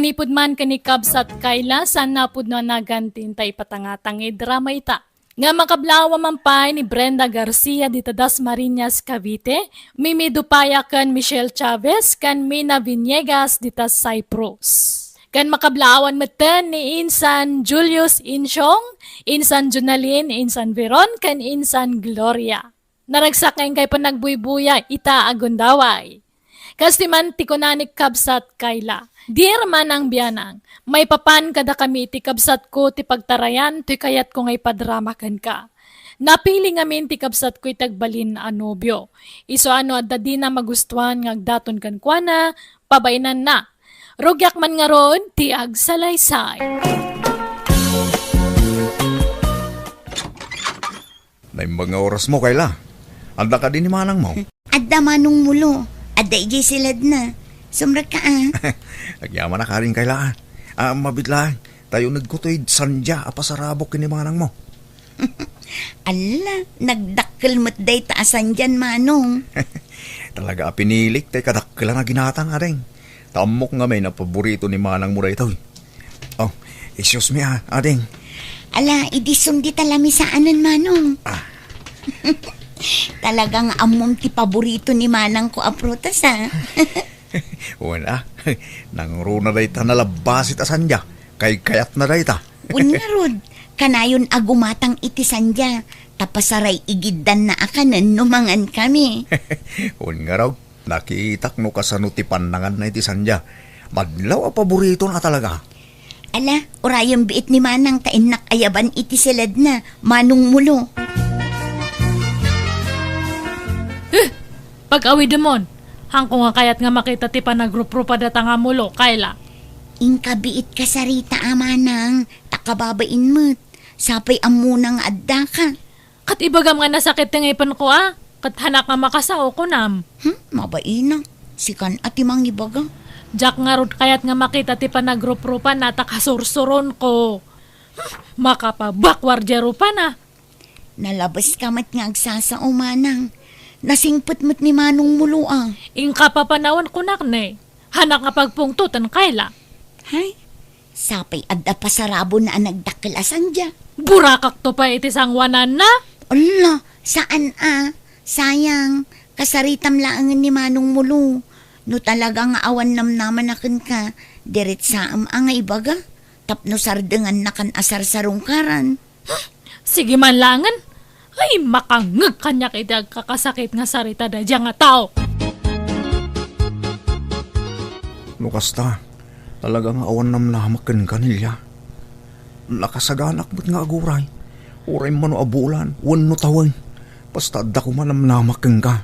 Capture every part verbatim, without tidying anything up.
Manipud man ken ni Kabsat Kayla, saan na pudno a nagantin ta ipatanga-tanga ti drama ita. Nga makablaawan man pay ni Brenda Garcia dita Dasmariñas, Cavite, Mimi Dupaya ken Michelle Chavez ken Mina Villegas dita Cyprus. Ken makablaawan metten ni Insan Julius Insyong, Insan Jonalyn, Insan Veron, ken Insan Gloria. Naragsak nga inkay panagbuybuya ita a gundaway. Kas ti man ti kuna ni Kabsat Kayla, "Dear Manang Bianang, maipapan kadakami iti kabsatko ti pagtarayan toy kayatko nga ipadrama kenka. Napili ngamin ti kabsatko iti agbalin a nobio. Isu a no adda dina magustuan nga agdaton kenkuana, pabainanna. Rugiak man ngarud ti agsalaysay." Naimbag nga orasmo, Kayla. Adda kadi ni manangmo? Adda, Manong Mulo. Adda idiay siledna. Sumrekka, a. Agyamanak, Kayla, a. A, mabiit laeng. Ta unegko toy sandia a pasarabok ken ni manangmo. Alla, nagdakkel met dayta a sandian, Manong. Talaga a pinilik tay kadakkelan a ginatang, ading. Ta ammok ngamin a paborito ni manangmo daytoy. Oh, excuse me, a, ading. Ala, idi isun dita lamisaanan, Manong. A. Talaga nga ammom ti paborito ni manangko a prutas, a. Wen, a. Nangruna dayta nalabbasit a sandia. Kaykayatna dayta. Wen ngarud, kanayon a gumatang iti sandia, ta pasaray-igiddanna a kanen no mangankami. Wen ngarud, nakitak no kasano ti pannanganna iti sandia. Madlaw a paboritona talaga. Ala, urayem biit ni manang ta innak ayaban iti siledna, Manong Mulo. Eh! Pag-awidemon, haanko nga kayat nga makita ti panagruprupa dayta nga mulo, Kayla. Inka biit kasarita a manang, ta kababain met. Sapay ammona nga addaka. Ket ibagam nga nasakit ti ngipenko, a? Ket haanak nga makasao, kunam. Hmm, mabain a. Sikan a ti mangibaga. Diak ngarud kayat nga makita ti panagruprupanna ta kasursuronko. Hmm, makapabakwar diay rupana. Nalabeska met nga agsasao, manang. Nasingpet met ni Manong Mulo, a. Inka papan awan kunak ne. Haanak nga pagpungtoten, Kayla. Hay, sapay adda pasarabona a nagdakkel a sandia. Burakakto pay iti sangoananna? Ala, saan a. Sayang, kasaritam laengen ni Manong Mulo. No talaga nga awan namnamana kenka, diretsaem a nga ibaga. Tapno sardengannakan a sarsarungkaran. Sige man laengen. Ay, makangngeg kaniak iti agkakasakit nga sarita daydiay nga tao. No kasta, talaga nga awan namnamak kenka, Nelia. Nakasaganak met nga aguray. Uray mano a bulan, wenno tawen. Basta adda koma namnamak kenka.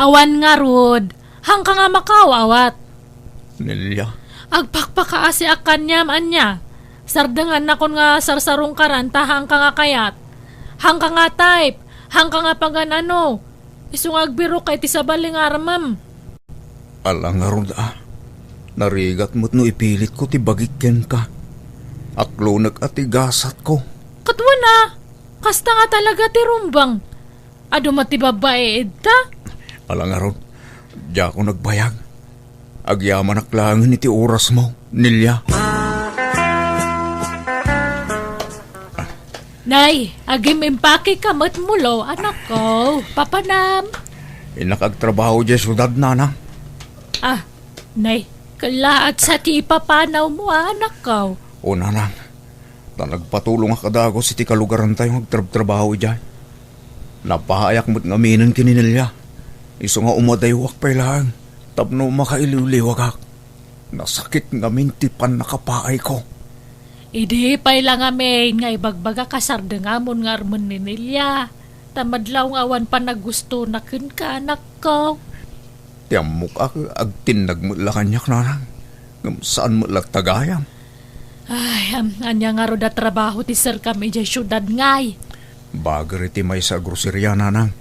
Awan ngarud, haanka nga makaaw-awat. Nelia. Agpakpakaasiak kaniam, ania? Sardengannakon nga sarsarungkaran ta haanka nga kayat. Haanka nga type, haanka nga pagan-ano. Isu nga agbirokka iti sabali nga armem. Ala ngarud a. Narigat met no ipilitko ti bagik kenka. Aklonek a ti gasatko. Ket wen a, kasta nga talaga ti rumbeng. Adu met ti babbai ita? Ala ngarud, diakon agbayag. Agyamanak laengen iti orasmo, Nelia. Nay, agim-impakeka met mulo, anakko. Papanam. Innak agtrabaho diay siudad, nanang. Ah, nay, kellaat sa ti ipapanawmo, anakko. O, nanang. Ta nagpatulongak a dagus iti kalugarantayo nga agtrabtrabaho idiay. Napaayak met ngaminen ken ni Nelia. Isu nga umadaywak pay laeng tapno makailiwliwagak. Nasakit ngamin ti pannakapaayko. Idi pay la ngamin nga ibagbagak a sardengamon nga armen ni Nelia, ta madlaw nga awan panagustona kenka, anakko. Ti ammok a agtinnag met la kaniak, nanang, ngem saan met latta gayam. Ay, am, ania ngarud a trabaho ti serkam idiay siudad ngay? Bager iti maysa a groceria, nanang.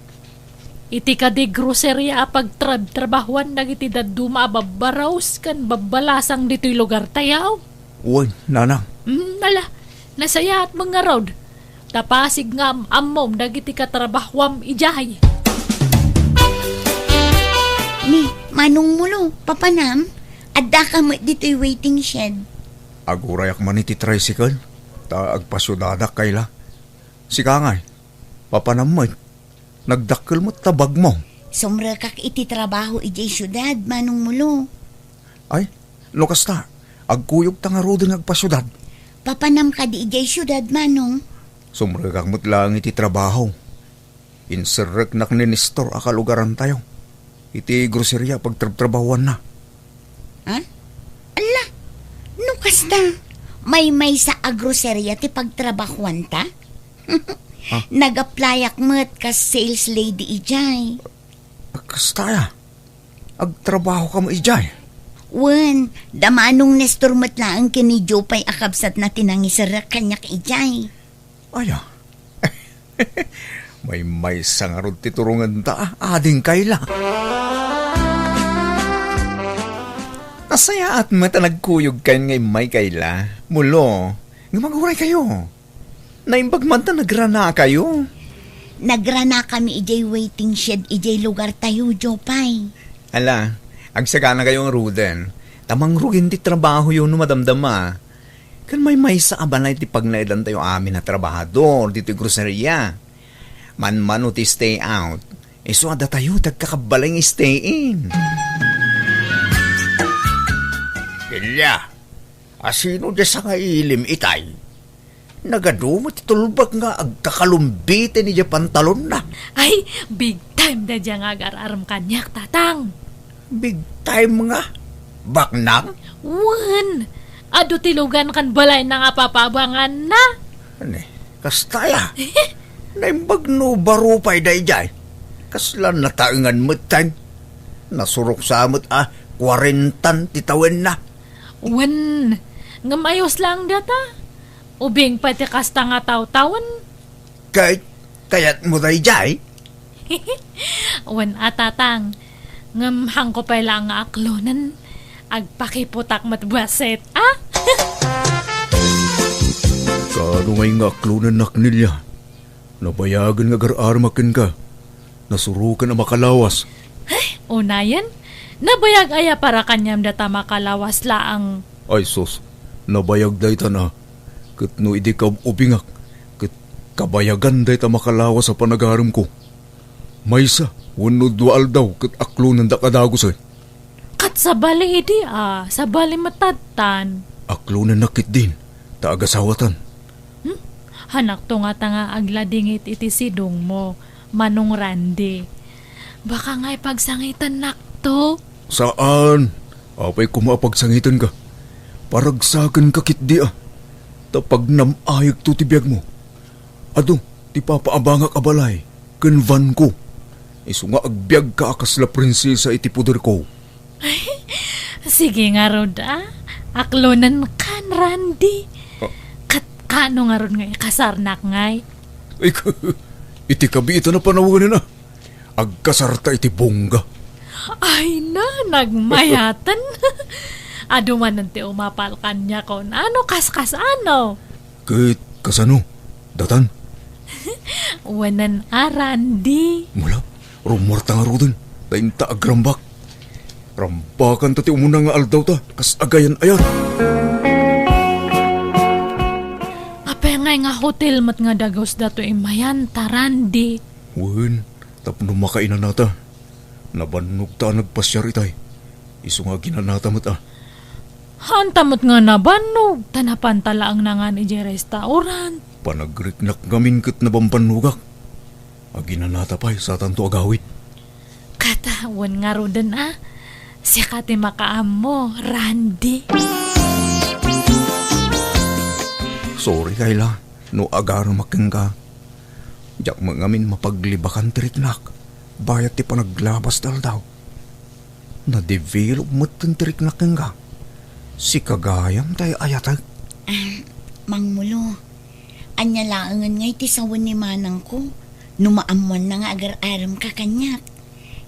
Iti kadi groceria a pagtrabtrabahuan dagiti dadduma a babbarus ken babbalasang ditoy lugartayo? Wen, nanang. Mm, ala, nasayaat met ngarud. Ta pasig nga am-ammom dagiti katrabahuam idiay. Ni, Manong Mulo, papanam? Addaka met ditoy waiting shed. Agurayak man iti tricycle, ta agpasiudadak, Kayla. Sika ngay, papanam met. Nagdakkel met ta bagmo. Sumrekak iti trabaho idiay siudad, Manong Mulo. Ay, no kasta, agkuyogta ngaruden nga agpasiudad. Papanam kadi idiay siudad, Manong? Sumrekak met laeng iti trabaho. Inserreknak ni Nestor a kalugarantayo iti groceria a pagtrabtrabahuanna. Ha? Ala, no kasta, maymaysa a groceria ti pagtrabahuanta? Ah. Nag-applyak met kas sales lady idiay. Kasta aya? Agtrabaho ka mo idiay? Wen, da Manong Nestor met laeng ken ni Jopay a kabsatna ti nangiserrek kaniak idiay. Aya. Maymaysa ngarud ti turongenta, ading Kayla. Nasayaat met a nagkuyogkayon nga immay, Kayla. Mulo, nga maguray kayo. Naimbag man ta nagranakayo. Nagranakami idiay waiting shed idiay lugartayo, Jopay. Ala, agsagana kayo ngaruden. Ta mangrugin ti trabahoyo no madamdama. Ken maymaysa a balay ti pagnaedantayo amin a trabahador ditoy groceria. Manmano ti stay out, isu a datayo ti agkakabbalay nga stay in. Ilya, asino diay sangailim itay? Nagadu met ti tulbek nga agkakalumbiten idiay pantalonna. Ay, big time daydiay nga agar-arem kaniak, Tatang. Big time nga? Baknang? Wen, adu ti lugan ken balayna nga papabanganna. Ani, kasta aya? Naimbag no baro pay daydiay. Kasla nataengan metten. Nasurok sa met a kuarentan ti tawenna. Wen, ngem ayos laeng data. Ubing pay ti kasta nga tawtawen. Kay, kayatmo daydiay? Wen a, Tatang. Ngem haanko pay laeng nga aklonen. Agpakiputak met bassit, a? Kaano ngay nga aklonennak, Nelia? Nabayagen nga agar-aremak kenka. Nasuroken a makalawas. Ay, unayen? Nabayag aya para kaniam data makalawas laeng? Ay sus, nabayag daytan a. Ket no idi kaub-ubingak, ket kabayagan dayta makalawas a panagaremko. Maysa wenno dua aldaw ket aklonendak a dagusen. Ket sabali idi a, sabali met tattan. Aklonennak ketdin, ta agasawatan. Hmm? Hanakto ngata nga agladingit iti sidongmo, Manong Randy. Baka nga ipagsangitennakto? Saan. Apay koma a pagsangitenka. Paragsakenka ketdi a. Ta pagnam-ayekto ti biagmo. Adu ti papaabangak a balay ken vanko. Isu nga agbiagka a kasla prinsesa iti poderko. Sige ngarud, a. Aklonenkan, Randy. Ah. Ket kaano ngarud nga ikasarnak ngay? Ay, iti kabiitan a panawen a. Agkasarta iti bongga. Ay na, nagmayaten. Adu manen ti umapal kaniak, no kasano? Ket kasano? Datan? Wen a, Randy. Mula, rummuarta ngaruden. Ta inta agrambak. Rambakanta ti umuna nga aldawta, kas agayan-ayan. Apay ngay nga hotel met nga dagus datoy immayanta, Randy? Wen, tapno makainanata. Nabannogta a nagpasiar itay. Isu nga aginanata met a. Haanta met nga nabannog, ta napanta laeng nangan idiay restaurant. Panagriknak ngamin ket nabambannogak. Aginanata pay, satanto agawid. Ket, wen ngaruden a, sika ti makaammo, Randy. Sorry, Kayla, no agaremak kenka. Diak met ngamin mapaglibakan ti riknak, bayat ti panaglabas ti aldaw. Na-develop met ti riknak kenka. Sika gayam ti ay-ayatek. Ah, Mangmulo, ania laengen ngay ti sawen ni manangko no maammoanna nga agar-aremka kaniak?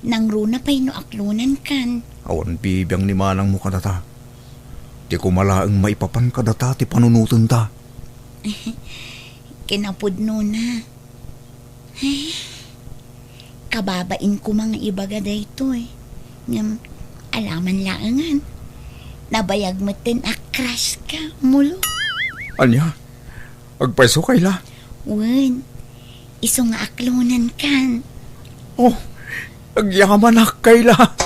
Nangruna pay no aklonenkan. Awan bibiang ni manangmo kadata. Ti koma laeng maipapan kadata ti panunotenta. Kinapudnona. Ay, kababain koma nga ibaga daytoy. Ngem, alaman laengen. Nabayag metten a crush ka, Mulo. Ania? Agpayso, Kayla? Wen, isu nga aklonenkan. Oh, agyamanak, Kayla.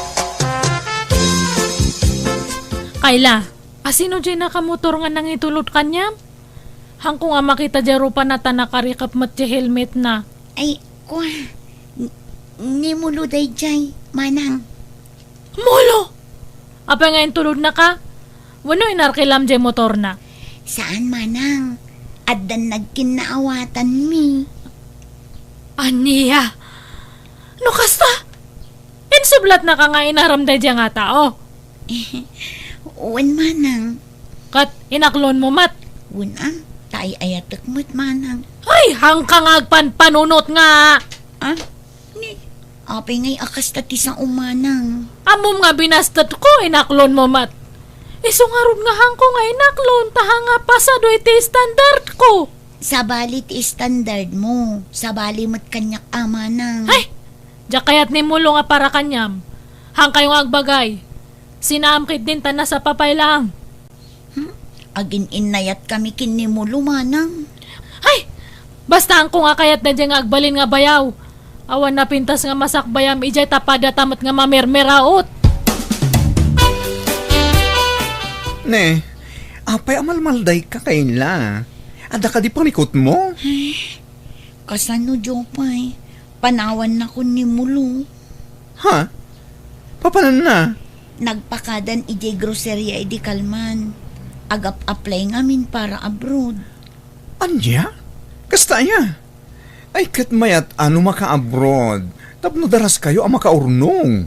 Kayla, asino diay nakamotor nga nangitulod kaniam? Hanko nga makita diay rupana ta nakarikep met ti helmetna. Ay, kua. N-, ni Mulo daydiay, manang. Mulo! Apay nga intulodnaka? Wenno inarkilam diay motorna? Saan, manang. Addan nagkinnaawatanmi. Ania? No kasta? Insublatnaka nga inaram daydiay nga tao? Wen, manang. Ket inaklonmo met? Wen a, ta ay-ayatek met, manang. Ay, hanka nga agpanpanunot nga! Ah? Ni, apay ngay a kasta ti sao, manang? Ammom nga binastetko, inaklonmo met. Isu ngarud nga hanko nga inaklon, ta hanga pasado iti standardko. Sabali ti standardmo, sabali met kaniak a, manang. Ay! Diak kayat ni Mulo nga para kaniam. Hankayo nga agbagay. Sinaam ketdin ta nasapa pay laeng. Hmm? Agin-innayatkami ken ni Mulo, manang. Ay! Basta hanko nga kayat daydiay nga agbalin nga bayaw. Awan napintas nga masakbayam idiay ta padata met nga mamermeraot. Ne, apay a malmaldayka, Kayla? Adda kadi parikutmo? Ay, kasano, Jopay? Panawannakon ni Mulo. Ha? Papananna? Nagpakadan idiay groceria idi kalman. Agap-apply ngamin para abroad. Ania? Kasta aya? Ay, ket mayat a no maka-abroad tapno daraskayo a makaurnong.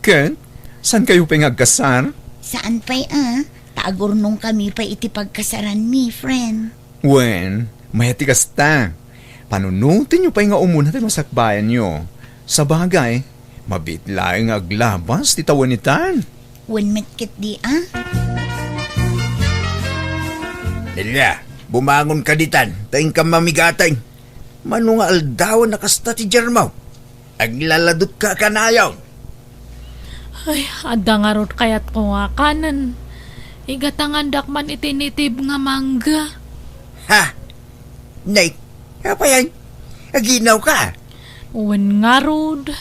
Ket, saankayo pay nga agkasar? Saan pay a, ta agurnongkami pay iti pagkasaranmi, friend. Wen, mayat ti kasta. Panunotenyo pay nga umuna ti masakbayanyo. Sabagay, mabiit laeng nga aglabas ti tawen itan. Wen met ketdi a. Nelia, bumangonka ditan, ta inkam mamigateng. Mano nga aldawen a kasta ti diarmo? Aglaladutka a kanayon. Ay, adda ngarud kayatko nga kanen. Igatangandak man iti native nga mangga. Ha? Nay, apayan? Aginawka? Wen ngarud.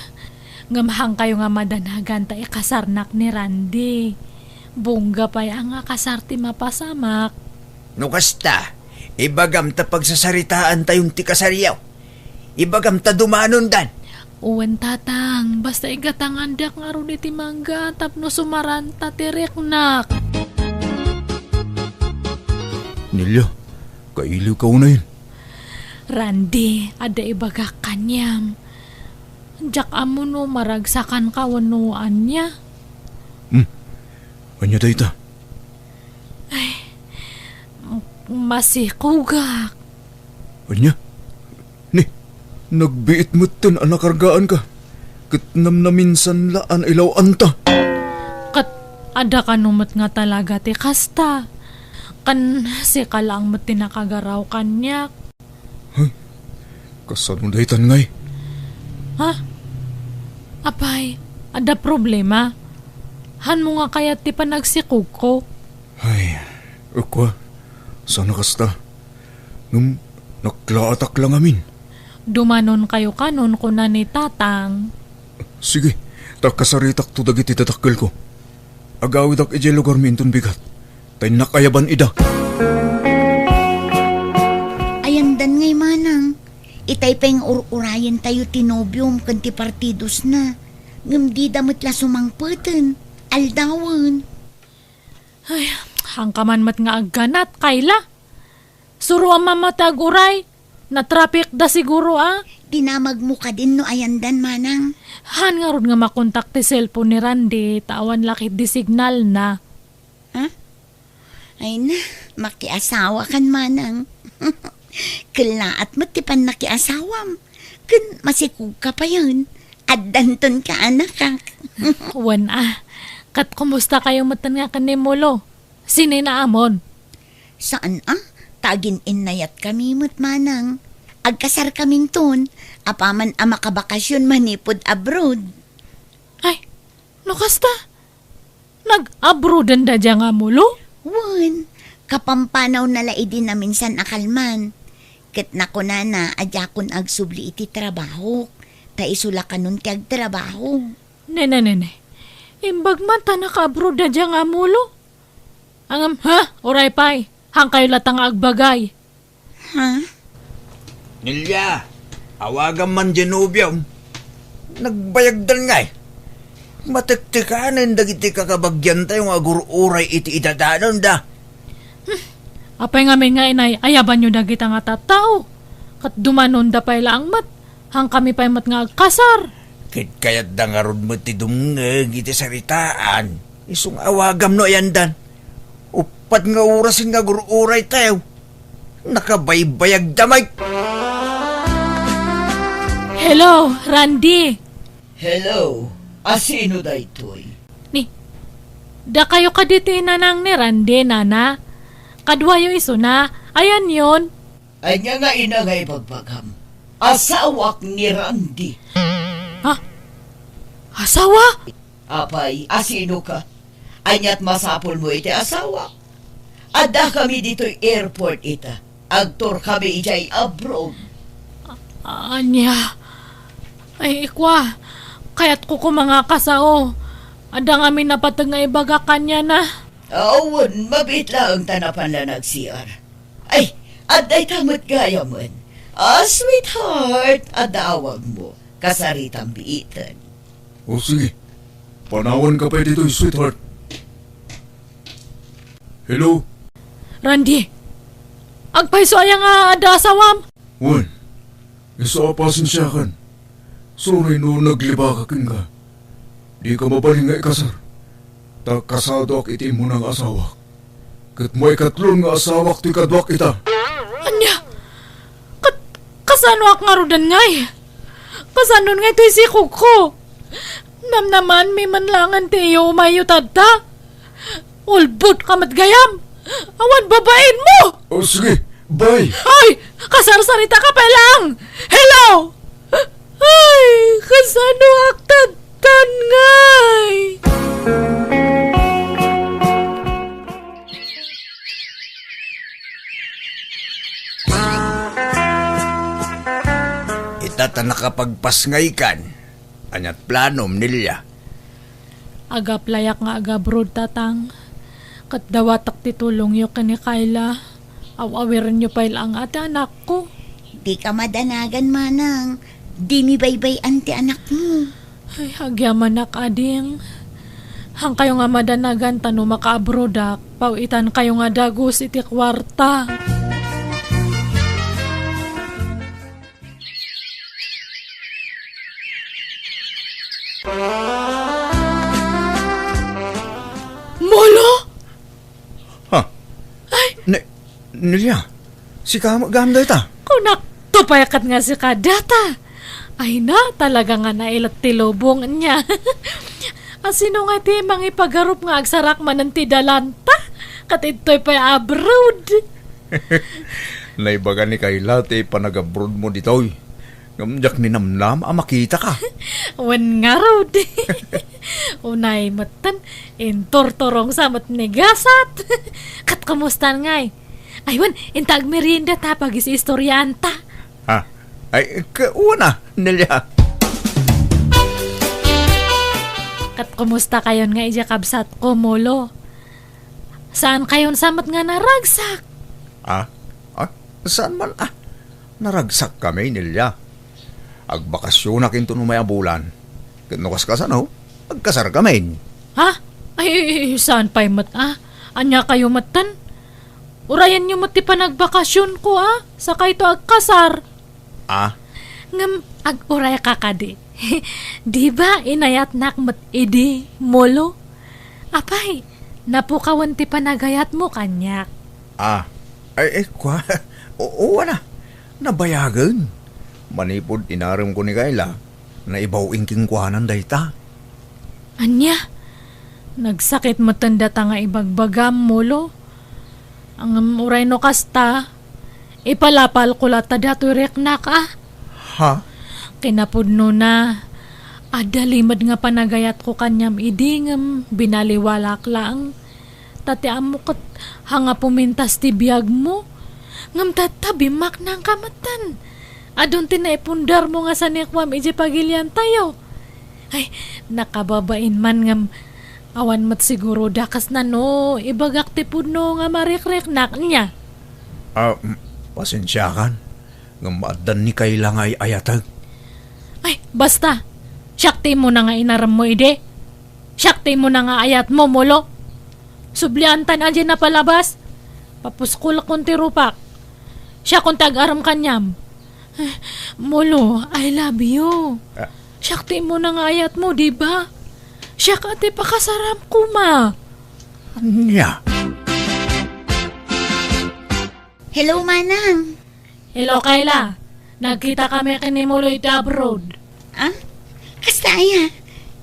Ngem hankayo nga madanagan ta ikasarnak ni Randy. Bungga pay a nga kasar ti mapasamak. No kasta, ibagam ta pagsasaritaantayon ti kasaryo. Ibagam ta dumanondan. Wen, Tatang, basta igatangandak ngarud iti mangga tapno sumaranta ti riknak. Nelia, kailiwka unayen. Randy, adda ibagak kaniam. Diak ammo no maragsakanka wenno ania. Hmm. Ania dayta? Ay, masikogak. Ania? Ni, nagbiit metten a nakargaanka, ket namnaminsan la a nailaw-anta. Ket adda kano met nga talaga ti kasta. Ken sika laeng met ti nakagaraw kaniak. Hay, kasano daytan ngay? Ha? Apay, adda problema? Hanmo nga kayat ti panagsikogko? Ay, ukwa, saan a kasta. Ngem naklaatak la ngamin. Dumanonkayo kanon, kuna ni Tatang. Sige, ta kasaritakto dagiti dadakkelko. Agawidak idiay lugarmi inton bigat, ta innak ayaban ida. Ayandan ngay, manang. Itay pay nga ur-urayentayo ti nobiom ken ti partidosna. Ngem dida met la sumangpeten. Aldawen. Ay, hanka man met nga agganat, Kayla. Suroam man met ti aguray. Natrapikda siguro a. Dinamagmo kadin no ayandan, manang. Haan ngarud nga makontak ti cellphone ni Randy, ta awan la ketdi signalna. Ha? Ay na, makiasawakan, manang. Kellaat met ti pannakiasawam. Ken masikogka payen. Addanton kaanakak. Wen a. Ket kumustakayo metten nga ken ni Mulo? Sininaamon? Saan a, ta agin-innayatkami met, manang. Agkasarkaminton, apaman a makabakasyon manipud abroad. Ay, no kasta, Nag-abroaden da dia nga Molo? Wen, kapampanawna la idi naminsan a kalman. Ket nakunana a diakon agsubli iti trabahok, ta isu la kanon ti agtrabaho. Ne, ne, ne, ne. Imbag man ta naka-abroad da dia nga Molo. Ngem, ha? Uray pay. Hankayo latta nga agbagay. Ha? Nelia, awagam man diay nobiom. Nagbayagdan ngay. Matektekanen dagiti kakabagiantayo nga agur-uray iti idadanonda. Hmm. Apay ngamin nga inay-ayabanyo dagita nga tattao? Ket dumanonda pay laeng met. Hankami pay met nga agkasar. Ket kayatda ngarud met ti dumngeg iti saritaan. Isu nga awagam no ayandan. Uppat nga orasen nga agur-uraytayo. Nakabaybayagda met. Hello, Randy. Hello. A sino daytoy? Ni, dakayo kadi ti nanang ni Randy, nana? Kaduayo isuna. Ayanyon? Ania nga ina nga ibagbagam? Asawak ni Randy. Ha? Asawa? Apay, a sino ka? Ania't masapulmo iti asawa? Addakami ditoy airport ita. Agtourkami idiay abroad. A-, ania? Ay, ikua, kayatko koma nga kasao. Adda ngamin napateg nga ibagak kaniana. Awan, mabiit laeng ta napan la nag-C R. Ay, adda ita met gayamen. Ah, sweetheart, adda awagmo. Kasaritam biiten. O sige, panawanka pay ditoy, sweetheart. Hello? Randy, agpayso aya nga adda asawam? Wen, isu a pasensiakan. Sorry no naglibaka kenka. Dika mabalin nga ikasar. Ta kasadoak iti immuna nga asawak. Ket maikatlon nga asawak ti kaduak ita. Ania? Ket kasanoak ngaruden ngay? Kasanon ngay toy sikogko? Namnamaanmi man laengen ti iyo umayyo tatta. Ulbodka met gayam. Awan babaenmo! O, sige, bye! Ay! Kasarsaritaka pay laeng! Hello! Ay, kasanoak tattan ngay? Ita ta nakapagpasngaykan. Ania't planom, Nelia? Agaplayak nga agabroad, Tatang. Ket dawatek ti tulongyo ken ni Kayla. Aw-awirenyo pay laeng a ti anakko. Dika madanagan, manang. Dimi baybay-an ti anakmo. Ay, agyamanak, ading. Hankayo nga madanagan ta no makaabroadak, paw-itankayo nga dagus iti kuarta. Molo? Ha? Ay! Ne-, Nelia, sika met gayam dayta? Kunak, tupay ket nga sika data. Ay na, talaga nga nailat ti lubong niya. Asino nga ti mangipagarup nga agsarak manen ti dalanta? Ket ittoy pay abroad. Naibaga ni Kayla ti panagabroadmo ditoy. Ngem diak ninamnam a makitaka. Wen ngarud. Unay metten, inturturongsa met ni gasat. Ket kumusta ngay? Ay, wen, inta agmerienda ta pagis-istoriaanta. Ha? Ay, ka-, una, Nelia. Ket kumusta kayon nga idiay kabsatko, Molo? Saan kayon sa met nga naragsak? Ah? Ah? Saan man, ah? Naragsak kami, Nelia. Agbakasyonak inton umay a bulan. Ket no kas-, kasano, agkasar kami. Ha? Ay, saan pay met, ah? Ania kayo metten? Urayenyo met ti panagbakasyonko, ah? Sakayto agkasar. Ah? Ngem ag-urayka kadi. Di ba inayatnak met idi, Molo? Apay, napukawen ti panagayatmo kaniak. Ah, ay, ay, kua-, oo, ana, nabayagen. Manipud inaremko ni Kayla, naibaw-in kenkuanan dayta. Ania? Nagsakit metten data nga ibagbagam, Molo. Ngem uray no kasta, ipalapalko latta datoy riknak, a. Ha? Kinapudnona, Adda limed nga panagayatko kaniam idi ngem binaliwalaak laeng. Ta ti ammo ket haan nga pumintas ti biagmo. Ngem tatta, bimmaknangka metten. Adun ti naipundarmo nga sanikuam idiay pagiliantayo. Ay, nakababain man ngem awan met siguro dakesna no ibagak ti pudno nga marikriknak, nia? Ah, mm, pasensiakan. Ngem addan ni Kayla nga ay-ayatek. Ay, basta! Siak ti immuna nga inaremmo idi. Siak ti immuna nga ayatmo, Mulo. Subliantan a diay napalabas. Papuskolkon ti rupak. Siakon ti agarem kaniam. Eh, Mulo, I love you. Ah. Siak ti immuna nga ayatmo, di ba? Siak a ti pakasaram koma. Ania? Hello, Manang. Hello, Kayla. Nagkita kami ken ni Mulo iti abroad. Ah? Kasta aya?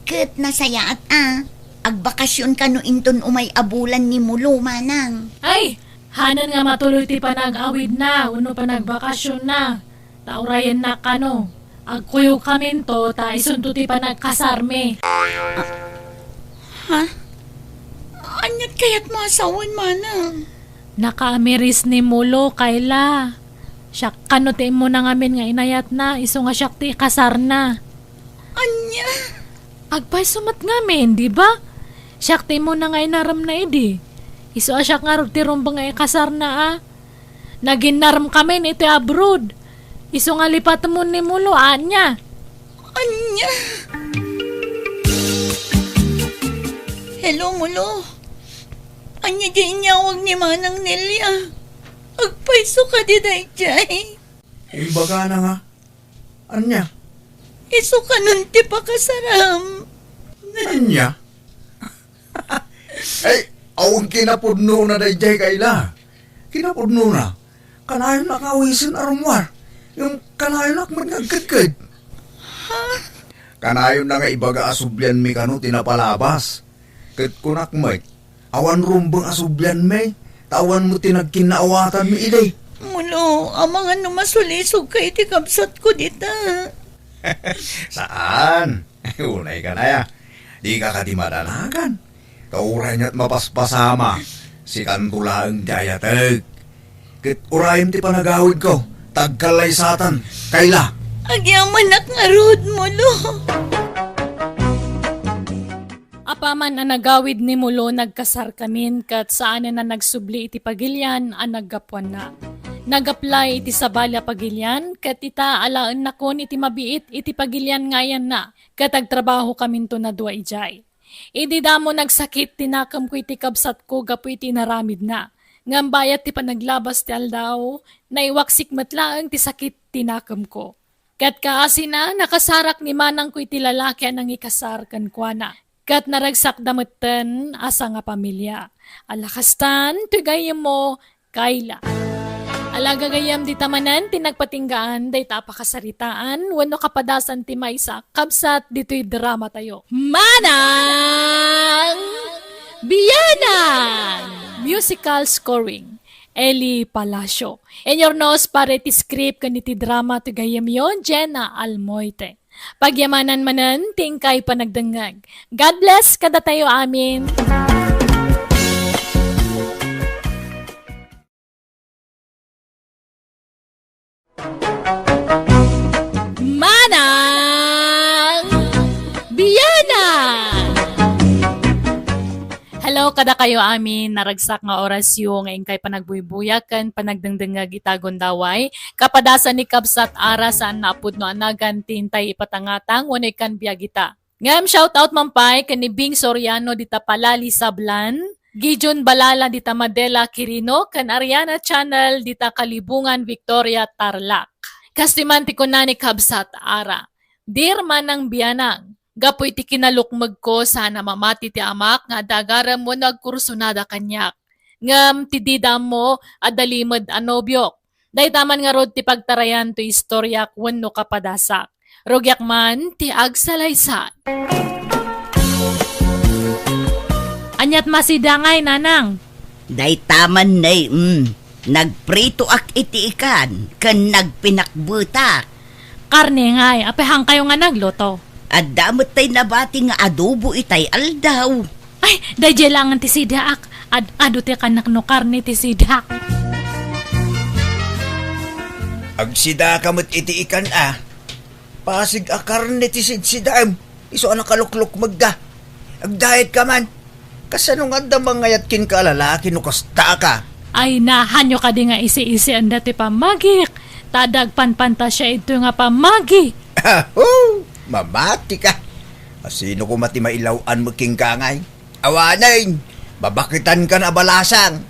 Ket nasayaat a. Agbakasyon kano inton umay a bulan ni Mulo, Manang. Ay, hanan nga matuloy ti panag-awidna wenno panagbakasyonna. Ta urayennak kano. Agkuyogkaminto ta isunto ti panagkasarmi. Ha? Aniat kayatmo a sawen, Manang? Nakaamiris ni Mulo, Kayla. Siak kano ti immuna ngamin nga inayatna, isu nga siak ti ikasarna. Ania? Agpayso met ngamin, di ba? Siak ti immuna nga inaremna idi. Isu a siak ngarud ti rumbeng nga ikasarna a. Naginnaremkamin iti abroad. Isu nga lipatemon ni Mulo, ania? Ania? Hello, Mulo. Ania diay inyawag ni Manang Nelia? Agpayso kadi daydiay? Imbagana nga. Ania? Isu kanon ti pakasaram. Ania? Ay, awan kinapudnona daydiay, Kayla. Kinapudnona, kanayon a kawisen a rummuar, ngem kanayon met nga agkedked. Ha? Kanayon na nga ibaga a sublianmi kano ti napalabas. Ket kunak met, awan rumbeng a sublianmi, ta awan met ti nagkinnaawatanmi idi. Mulo, amangan no masulisogka iti kabsatko dita. Saan? Unay ka na ya. Dika kadi madanagan. Ta uray nia't mapaspasama, sikanto laeng ti ayatek. Ket urayem ti panagawidko, ta agkallaysatan, Kayla. Agyamanak ngarud, Mulo. Apaman a nagawid ni Mulo, nagkasarkamin, ket saanen a nagsubli iti pagilian a naggapuanna. Nag-apply iti sabali a pagilian, ket ita alaennakon iti mabiit iti pagilian nga ayanna, ket agtrabahokaminton a dua idiay. Idi damo nagsakit ti nakemko iti kabsatko gapu iti inaramidna. Ngem bayat ti panaglabas ti aldaw, naiwaksik met laeng ti sakit ti nakemko. Ket kaasina, nakasarak ni manangko iti lalaki a nangikasar kenkuana. Ket naragsakda metten a sangapamilia. Ala kastan, ti gayyemmo, Kayla. Ala gagayyem, dita manen ti nagpatinggaan dayta a pakasaritaan wenno kapadasan ti maysa a kabsat ditoy dramatayo. Manang Bianang! Musical scoring, Eli Palacio. Inurnos para iti script ken iti drama ti gayyemyo, Jenna Almoite. Pagyamanan manen ti inkay panagdengngeg. God bless kadatayo amin. Manang Bianang! Hello kadakayo amin, naragsak nga orasyo nga inkay panagbuybuyag ken panagdengdengngeg ita gundaway. Kapadasan ni Kabsat Ara, saan a pudno a nagan ti intay ipatangatang wenno ikkan biag ita. Ngem shoutout man pay ken ni Bing Soriano dita Palali, Sablan, Gideon Balala dita Madela, Quirino, ken Ariana Channel dita Kalibungan, Victoria, Tarlac. Kastoy man ti kuna ni Kabsat Ara, Dear Manang Bianang, gapu iti kinalukmegko, saan a mamati ti amak nga adda agarem wenno agkursunada kaniak. Ngem ti dida ammo, adda limed a nobiok. Dayta man ngarud ti pagtarayan toy istoriak wenno kapadasak. Rugiak man ti agsalaysay. Aniat masidangay, Nanang? Dayta man, Nay, mm. Nagpritoak iti ikan ken nagpinakbetak. Karne ngay, apay haankayo nga nagluto? Adda met tay nabati nga adobo itay aldaw. Ay, daydiay laengen ti sidaak. Ad-, adu ti kanak no karne ti sidaak. Agsidaka met iti ikan a. Pasig a karne ti sidsidaem. Isu a nakaluklukmegda. Agdiet ka man. Kasano nga adda mangayat kenka a lalaki no kasta ka? Ay, nahanyo kadi nga isi-isianda ti pammagik? Ta adda agpanpantasia idtoy nga pammagi. Aho! Mamati ka. Asino koma ti mailaw-an met kenka ngay? Awanen, babaketan ka na balasang.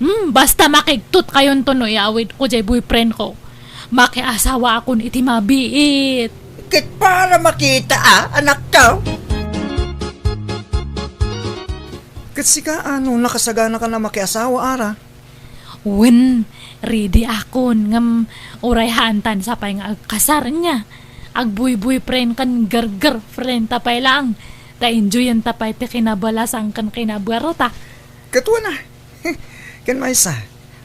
Hmm, basta makigtot kayonto no iawid ko jay boyfriend ko. Makiasawa akon iti mabiit. Ket para makita a, anak ko. Ket sika, ano, nakasagana ka na makiasawa, Ara? Wen, ready akon, ngem uray haantan sapay nga agkasar, nya. Agboy-boyfriend ken girlfriend ta pay laeng. Ta enjoyan ta pay ti kinabalasang ken kinabuarta. Ket wen a. Ken maysa,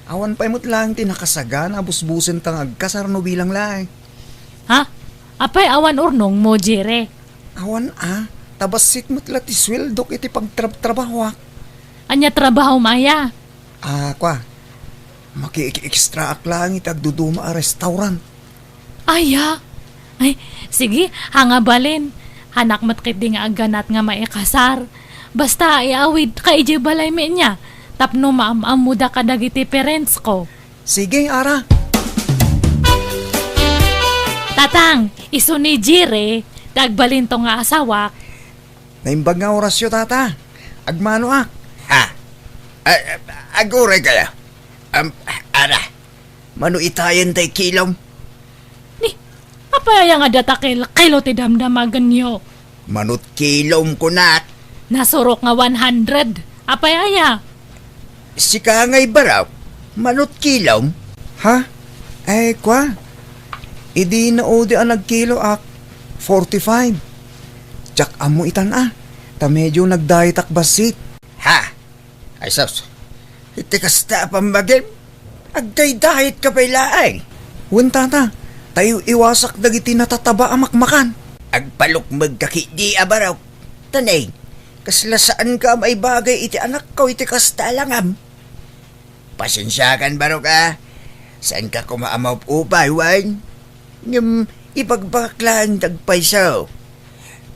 awan pay met laeng ti nakasagana a busbusenta nga agkasar no bilang laeng. Ha? Apay awan urnongmo, Jere? Awan a, ta bassit met la ti sueldok iti pagtrabtrabahoak. Ania trabahom aya? Ah, kua, makiek-extraak laeng iti agduduma a restaurant. Aya? Ay, sige, haan nga balin. Haanak met ketdi nga agganat nga maikasar. Basta iawidka idiay balaymi nia, tapno maam-ammoda kadagiti parents ko. Sige, Ara. Tatang, isu ni Jire, ti agbalinto nga asawak. Naimbag nga orasyo, Tata. Agmanoak. Ha? A-, a-, aguray kaya? Am, Ara, mano itayen tay kilom? Ni, apay aya nga data kel-, kilo ti damdamagenyo? Manut kilom kunak. Nasurok nga one hundred. Apay aya? Sika ngay barok, manut kilom? Ha? Ay, kua. Idi naudi a nagkiloak, forty-five. Diak ammo itan a, ta medio nagdayetak bassit. Ha? Ay sus, iti kasta a pammagim, agdaydayetka pay laeng. Wen, Tata, ta iw-iwasak dagiti natataba a makmakan. Agpalukmegka ketdi a barok. Ta ne, kasla saanka a maibagay iti anakko iti kasta a langam. Pasensiakan barok a, saanka koma a maupay wen. Ngem ibagbagak laeng ti agpayso.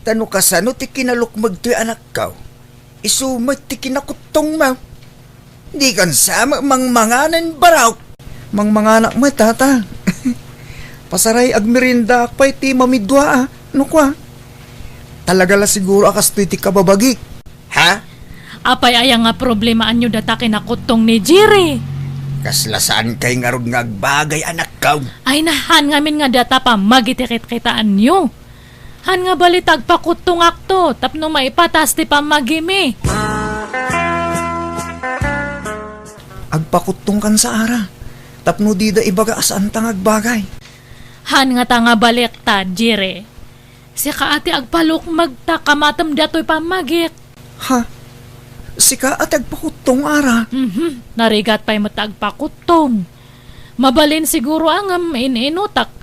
Ta no kasano ti kinalukmeg toy anakko, isu met ti kinakuttongmo. Dikan sa met mangmanganen barok. Mangmanganak met, Tata. Pasaray agmeriendaak pay ti mamidua a, no kua. Talaga la siguro a kastoy ti kababagik. Ha? Apay aya nga problemaanyo data kinakuttong ni Jire? Kasla saankay ngarud nga agbagay, anakko. Ay, nahan ngamin nga data pammagi ti kitkitaanyo. Han nga bali ta agpakuttongakto tapno maipatas ti pammagimi. Agpakuttongkan sa Ara, tapno dida ibaga a saanta nga agbagay. Han nga ta nga baliktad, Jire. Sika a ti agpalukmeg ta kamatem datoy pammagik. Ha? Sika a ti agpakuttong, Ara? Mhm. Narigat pay met ta agpakuttong. Mabalin siguro a ngem in-inutak.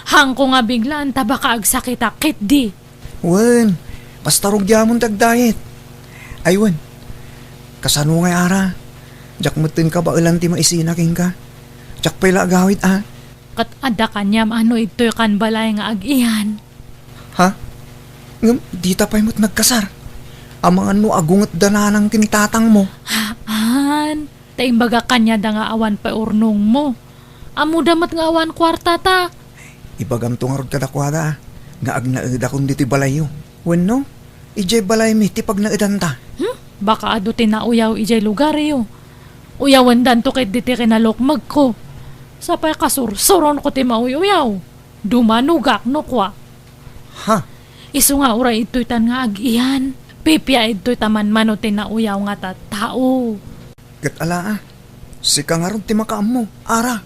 Hangko nga biglaan ta baka agsakitak ketdi. Wen, basta rugiamon ti agdayet. Ay wen, kasano ngay Ara? Diak metten kabaelan ti maisina kenka. Diak pay la agawid a. Ket adda kaniam a no idtoy kan balay nga ag-iyan. Ha? Ngem dita pay met nagkasar? Amangan no agungetda nanang ken tatangmo. Haan, ta imbagak kaniada nga awan pay urnongmo. Ammoda met nga awan kuartata. Ibagamto ngarud kadakuada, a, nga agnaedakon ditoy balayyo. Wenno, idiay balaymi ti pagnaedanta. Hmm? Baka adu ti nauyaw idiay lugaryo. Uyawendanto ketdi ti kinalukmegko. Sapay kasursuronko ti mauy-uyaw. Dumanogak no kua. Ha? Isu nga uray idtoytan nga ag-iyan, pipia idtoy ta manmano ti nauyaw nga tattao. Ket ala a, sika ngarud ti makaammo, Ara.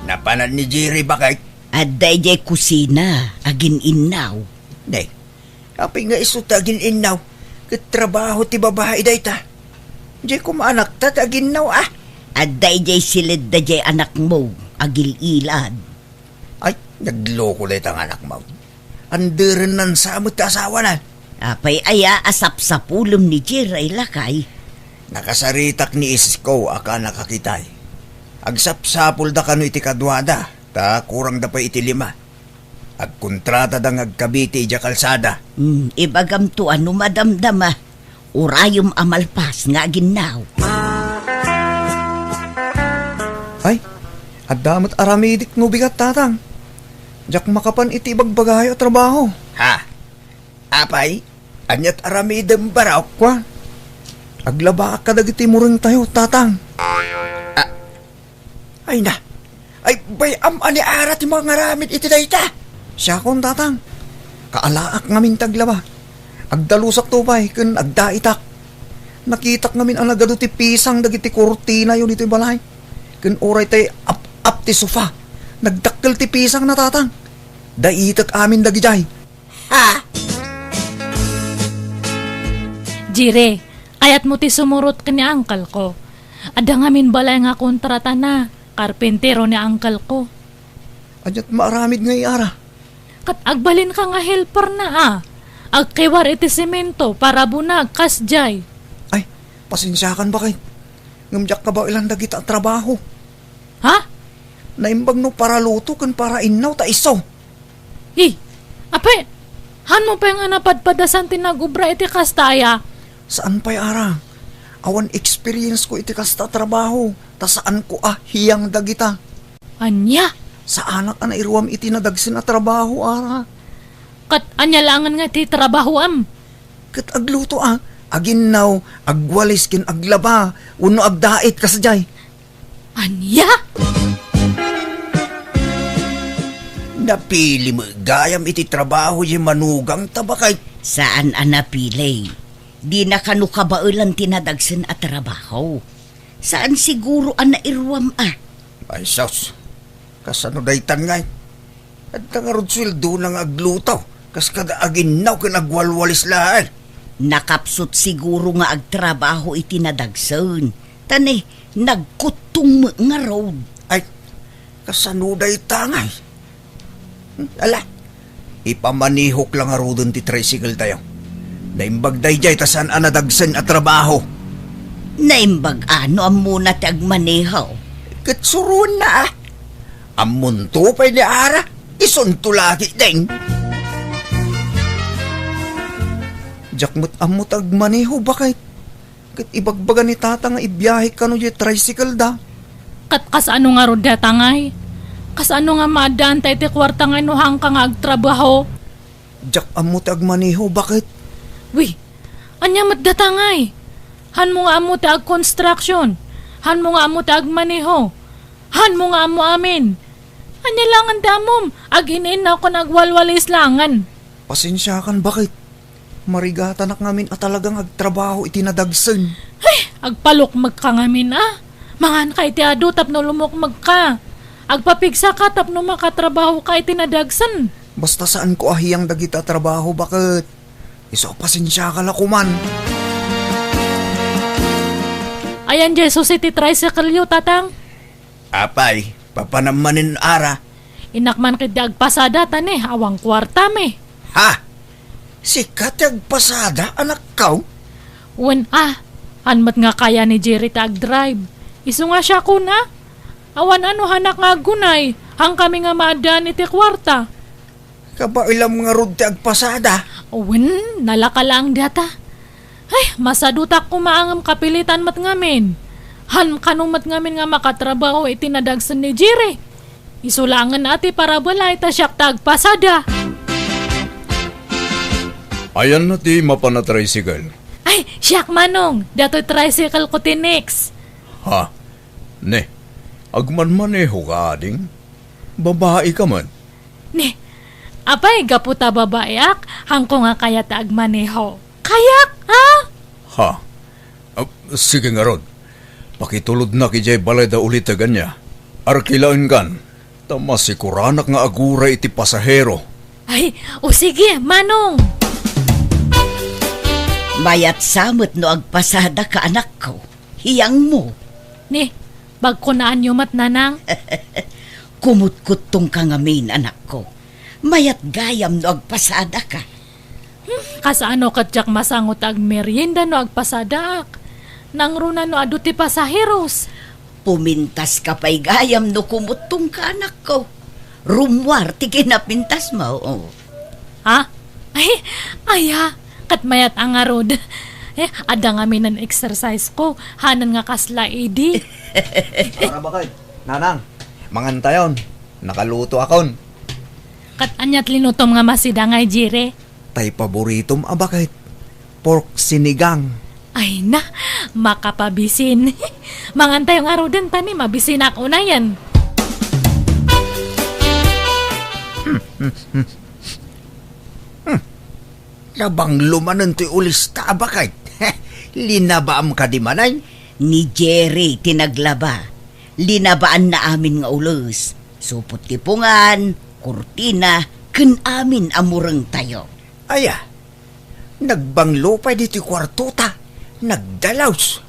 Napanan ni Jerry, bakit? Adda idiay kusina, agin-innaw. Nay, apay nga isu ti agin-innaw? Ket trabaho ti babai dayta. Diay koma anakta ti aginnaw a. Adda idiay siledda diay anakmo, agil-ilad. Ay, Nagloko dayta nga anakmo. Anderenna sa met ti asawana. Apay aya a sapsapulem ni Jerry, lakay? Nakasaritak ni Isko a kanak a kitay. Agsapsapulda kano iti kaduada, ta kurangda pay iti lima. Agkontratada nga agkabiti idiay kalsada. Hmm, ibagamto a no madamdama, urayem a malpas nga aginnaw. Ay, adda met aramidik no bigat, tatang. Diak makapan iti ibagbagayo a trabaho. Ha? Apay, aniat aramidem, barok? Kua, aglabaak kadagiti murengtayo, tatang. Ah, ay na. Ay, bay-am a ni Ara ti mangaramid iti dayta. Siakon, tatang. Kaalaak ngamin ti aglaba. Agdalusakto pay ken agdaitak. Nakitak ngamin a nagadu ti pisang dagiti kurtinayo ditoy balay. Ken uray tay ap-ap ti sofa. Nagdakkel ti pisangna, tatang. Daitek amin dagidiay. Ha? Jire, kayatmo ti sumurot ken ni uncle ko. Adda ngamin balay nga kontratana, karpentero ni uncle ko. Aniat maaramid ngay, Ara? Ket agbalinka nga helperna a. Agkiwar iti semento, parabunag, kasdiay. Ay, pasensiakan, baket. Ngem diak kabaelan dagita a trabaho. Ha? Naimbag no paraluto ken parainnaw ta isu. Hi, apay, hanmo pay nga napadpadasan ti nagubra iti kasta aya? Saan pay, Ara. Awan experience ko iti kasta a trabaho, ta saan ko a hiyang dagita. Ania? Saanak a nairuam iti nadagsen a trabaho, Ara. Ket ania laengen nga ti trabahoam? Ket agluto a, aginnaw, agwalis ken aglaba, wenno agdait kasdiay. Ania? Napili met gayam iti trabaho diay manugangta, baket. Saan a napili. Dina kano kabaelan ti nadagsen a trabaho. Saan siguro a nairuam a. Ay, sus. Kasano daytan ngay? Adda ngarud sueldona nga agluto, kas kada aginnaw ken agwalwalis laeng. Nakapsut siguro nga agtrabaho iti nadagsen, ta ne, nagkuttong met ngarud. Ay, kasano dayta ngay? Hmm, ala, ipamanehok la ngaruden ti tricycle tayo. Naimbag daydiay ta saan a nadagsen a trabaho. Naimbag a no ammona ti agmaneho. Ket suroenna a. Ammonto pay ni Ara, isunto lagi deng. Diak met ammo ti agmaneho, baket. Ket ibagbaga ni Tata nga ibiahek kano diay tricycle da. Ket kasano ngarud dayta ngay? Kasano nga maaddaanta iti kuarta ngay no haanka nga agtrabaho? Diak ammo ti agmaneho, baket. Wi, ania met dayta ngay? Hanmo nga ammo ti agconstruction? Hanmo nga ammo ti agmaneho? Hanmo nga ammo amin? Ania langen ti ammom? Agin-innaw ken agwalwalis langen. Pasensiakan, baket. Marigatanak ngamin a talaga nga agtrabaho iti nadagsen. Ay, agpalukmegka ngamin a. Manganka iti adu tapno lumukmegka. Agpapigsaka tapno makatrabahoka iti nadagsen. Basta saanko a hiyang dagita a trabaho, baket. Isu a pasensiaka la koman. Ayan diay susi ti tricycle-yo, Tatang. Apay, papanam manen, Ara? Innak man ketdi agpasada ta ne, awan kuartam. Ha? Sika ti agpasada, anakko? Wen a, han met nga kaya ni Jerry ti agdrive. Isu nga siakon a. Awan a no hanak nga aggunay, hankami nga maaddaan iti kuarta. Kabaelam ngarud ti agpasada. Wen, nalaka laeng dayta. Ay, masadutak koma ngem kapilitan met ngamin. Han kano met ngamin nga makatrabaho iti nadagsen ni Jerry. Isu langen a ti parabalay ta siak ti agpasada. Ayanna ti mapan a tricycle? Ay, siak, Manong. Datoy tricycle ko ti next. Ha? Ne, agmanmaneho ka, ading? Babai ka man. Ni, apay, gapu ta babaiak, hanko nga kayat a agmaneho. Kayak, ha? Ha? Ah, sige ngarud. Pakitulodnak idiay balay da uliteg ania. Arkilaenkan, ta masikuranak nga aguray iti pasahero. Ay, o sige, Manong. Mayat sa met no agpasada ka, anakko. Hiyangmo. Ni, bagkunaanyo met, Nanang? Kumutkuttongka ngamin, anakko. Mayat gayam no agpasadaka. Hmm, kasano ket diak masango ti agmerienda no agpasadaak? Nangruna no adu ti pasaheros. Pumintaska pay gayam no kumuttongka, anakko. Rummuar ti kinapintasmo. Ha? Ay, aya, ket mayat a ngarud. Eh, adda ngamin exercise ko, hanan nga kasla idi. Para bakay, Nanang, mangan tayon. Nakaluto akon. Ket aniat linutom nga masidang, Jerry? Tay paboritom a baket, pork sinigang. Ay na, makapabisin. Mangan tayo ngaruden ta ni mabisinak unayen. Hmm. Nabanglo manen toy ulista a baket. Linabaam kadi manen? Ni Jerry ti naglaba. Linabaanna amin nga ules. Supot ti pungan, kurtina, ken amin a murengtayo. Aya, nagbanglo pay ditoy kuartota. Nagdalus.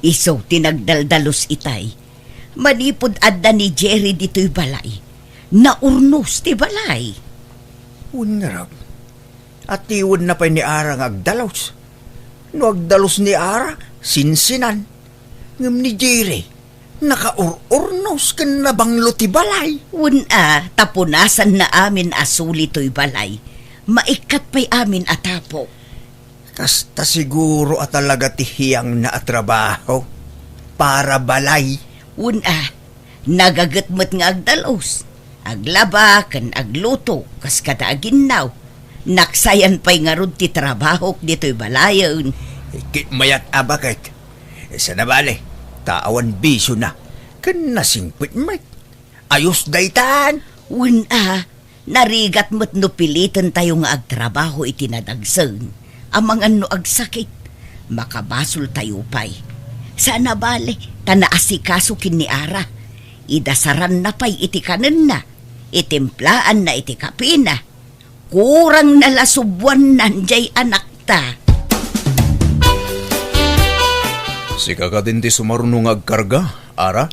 Isu ti nagdaldalus itay. Manipud adda ni Jerry ditoy balay, naurnos ti balay. Wen ngarud, atiwenna pay ni Ara nga agdalus. No agdalus ni Ara, sinsinan. Ngem ni Jerry, nakaur-urnos ken nabanglo ti balay. Wen a, ta punasanna amin a suli toy balay. Maikkat pay amin a tapo. Kasta siguro a talaga ti hiangna a trabaho para balay. Wen a, nagaget met nga agdalus, aglaba ken agluto kas kada aginnaw. Naksayan pay ngarud ti trabahok ditoy balayen. Ket mayat a baket. Sana bale, ta awan bisiona ken nasingpet met. Ayos daytan. Wen a, narigat met no pilitentayo nga agtrabaho iti nadagsen, amangan no agsakit, makabasoltayo pay. Sana bale, ta naasikaso ken ni Ara. Idasaranna pay iti kanenna, itimplaanna iti kapina. Kurangna la subuannan jay anakta. Sika kadin ti sumaruno nga agkarga, Ara?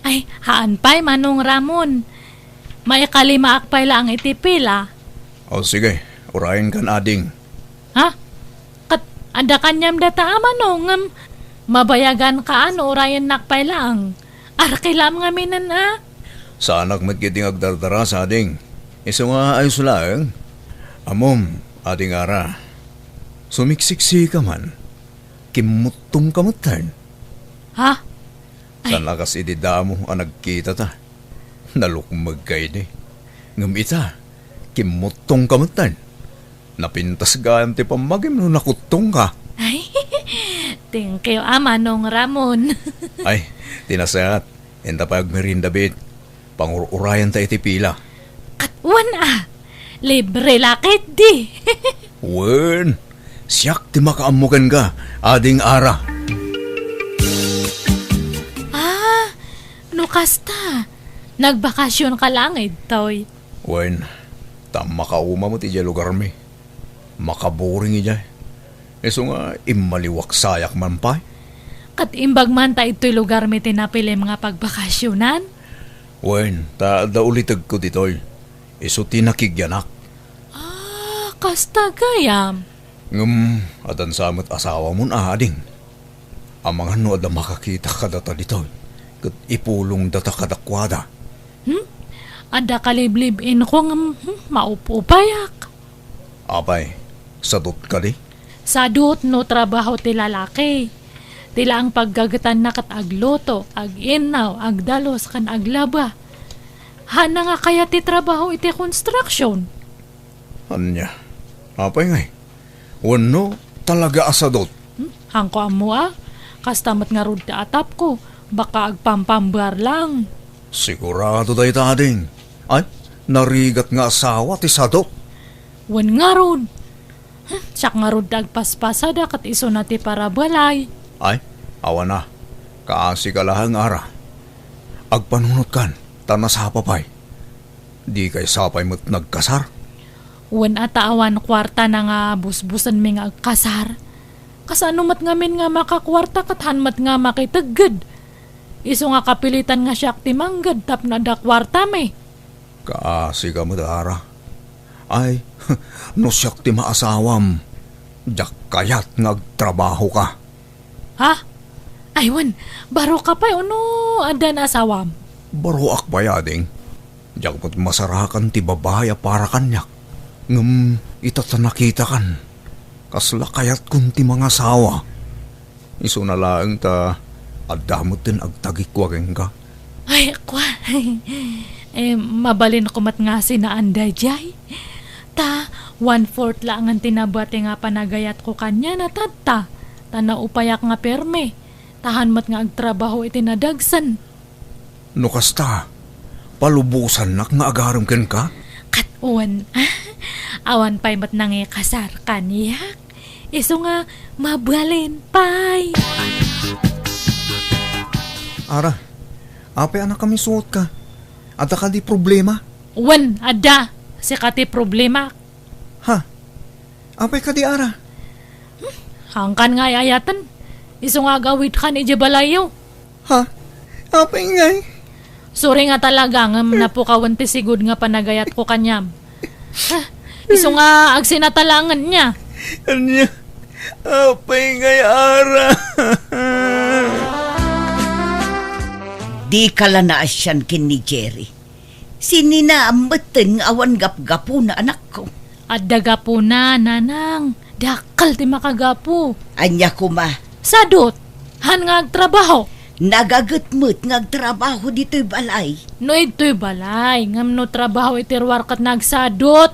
Ay, haan pay, Manong Ramon. Maikalimaak pay laeng iti pila. O, sige, urayenkan, ading. Ha? Ket adda kaniam data a Manong, ngem mabayaganka a no urayennak pay laeng. Arkilam ngaminen a. Saanak met ketdi nga agdardarasa, ading. Isu nga ayos laeng. Ammom, ading Ara. Sumiksiksika man. Kimmuttongka metten. Ha? Ay. Saan a kas idi damo a nagkitata. Nalukmegka idi. Ngem ita, kimmuttongka metten. Napintas gayam ti pammagim no nakuttongka. Ay, thank you, a Manong Ramon. Ay, ti nasayaat, inta pay agmerienda biit. Pangur-urayanta iti pila. Ket wen a, libre la ketdi. Wen, siak ti makaammo kenka, ading Ara. Ah, no kasta, nagbakasionka laeng ditoy. Wen, ta makauma met idiay lugarmi. Makaburing idiay. Isu nga immaliwak sayak man pay. Ket imbag man ta idtoy lugarmi ti napilim nga pagbakasionan? Wen, ta adda ulitegko ditoy. Isu ti nakigyanak. Ah, kasta gayam. Ngem, adda sa met asawamon, ading. Amangan no adda makakita kadata ditoy, ket ipulongdata kadakuada. Hmm? Adda kaliblib-inko ngem, hmm, maup-upayak. Apay, sadot kadi? Sadot no trabaho ti lalaki. Ti laeng paggagetanna ket agluto, ag-innaw, agdalus, ken aglaba. Haanna nga kayat ti trabaho iti construction. Ania? Apay ngay? Wenno, talaga a sadot? Hmm? Haanko ammo a. Kasta met ngarud ti atapko. Baka agpampambar lang. Sigurado dayta, ading. Ay, narigat nga asawa ti sadot. Wen ngarud. Hmm, siak ngarud ti agpaspasada ket isuna ti parabalay. Ay, awan a. Kaasika laeng, Ara. Agpanunotkan, ta nasapa pay. Dikay sapay met nagkasar? Wen a ta awan kuartana nga busbusenmi nga agkasar. Kasano met ngamin nga makakuarta ket han met nga makitegged? Isu nga kapilitan nga siak ti mangged tapno adda kuartami. Kaasika met, Ara. Ay, no siak ti maasawam, diak kayat nga agtrabahoka. Ha? Ay, wen, baroka pay, ono adda nga asawam? Baroak pay, ading. Diak met masarakan ti babai a para kaniak. Ngem ita ta nakitakan, kasla kayatkon ti mangasawa. Isuna laeng ta adda metten agtagikua kenka. Ay, kua. Eh, mabalinko met nga sinaan daydiay. Ta, one-fourth laengen ti nabati nga panagayatko kaniana tatta. Ta naupayak nga permi. Ta han met nga agtrabaho iti nadagsen. No kasta, palubosannak nga agarem kenka? Ket wen, ah, awan pay met nangikasar kaniak. Isu nga mabalin pay. Ara, apay a nakamisuotka? Adda kadi problema? Wen, adda. Sika ti problema. Ha? Apay kadi, Ara? Hmm, haankan nga ay-ayaten. Isu nga agawidkan idiay balayyo. Ha? Apay ngay? Sorry nga talaga ngem napukawen ti sigud nga panagayatko kaniam. Ha? Isu nga agsinata laengen nia. Ania? Apay ngay, Ara? Dika la naasian ken ni Jerry. Sinina metten nga awan gapgapuna, anakko? Adda gapuna, nanang. Dakkel ti makagapu. Ania koma? Sadut. Han nga agtrabaho. Nagaget met nga agtrabaho ditoy balay. No idtoy balay, ngem no trabaho iti ruar ket nagsadut.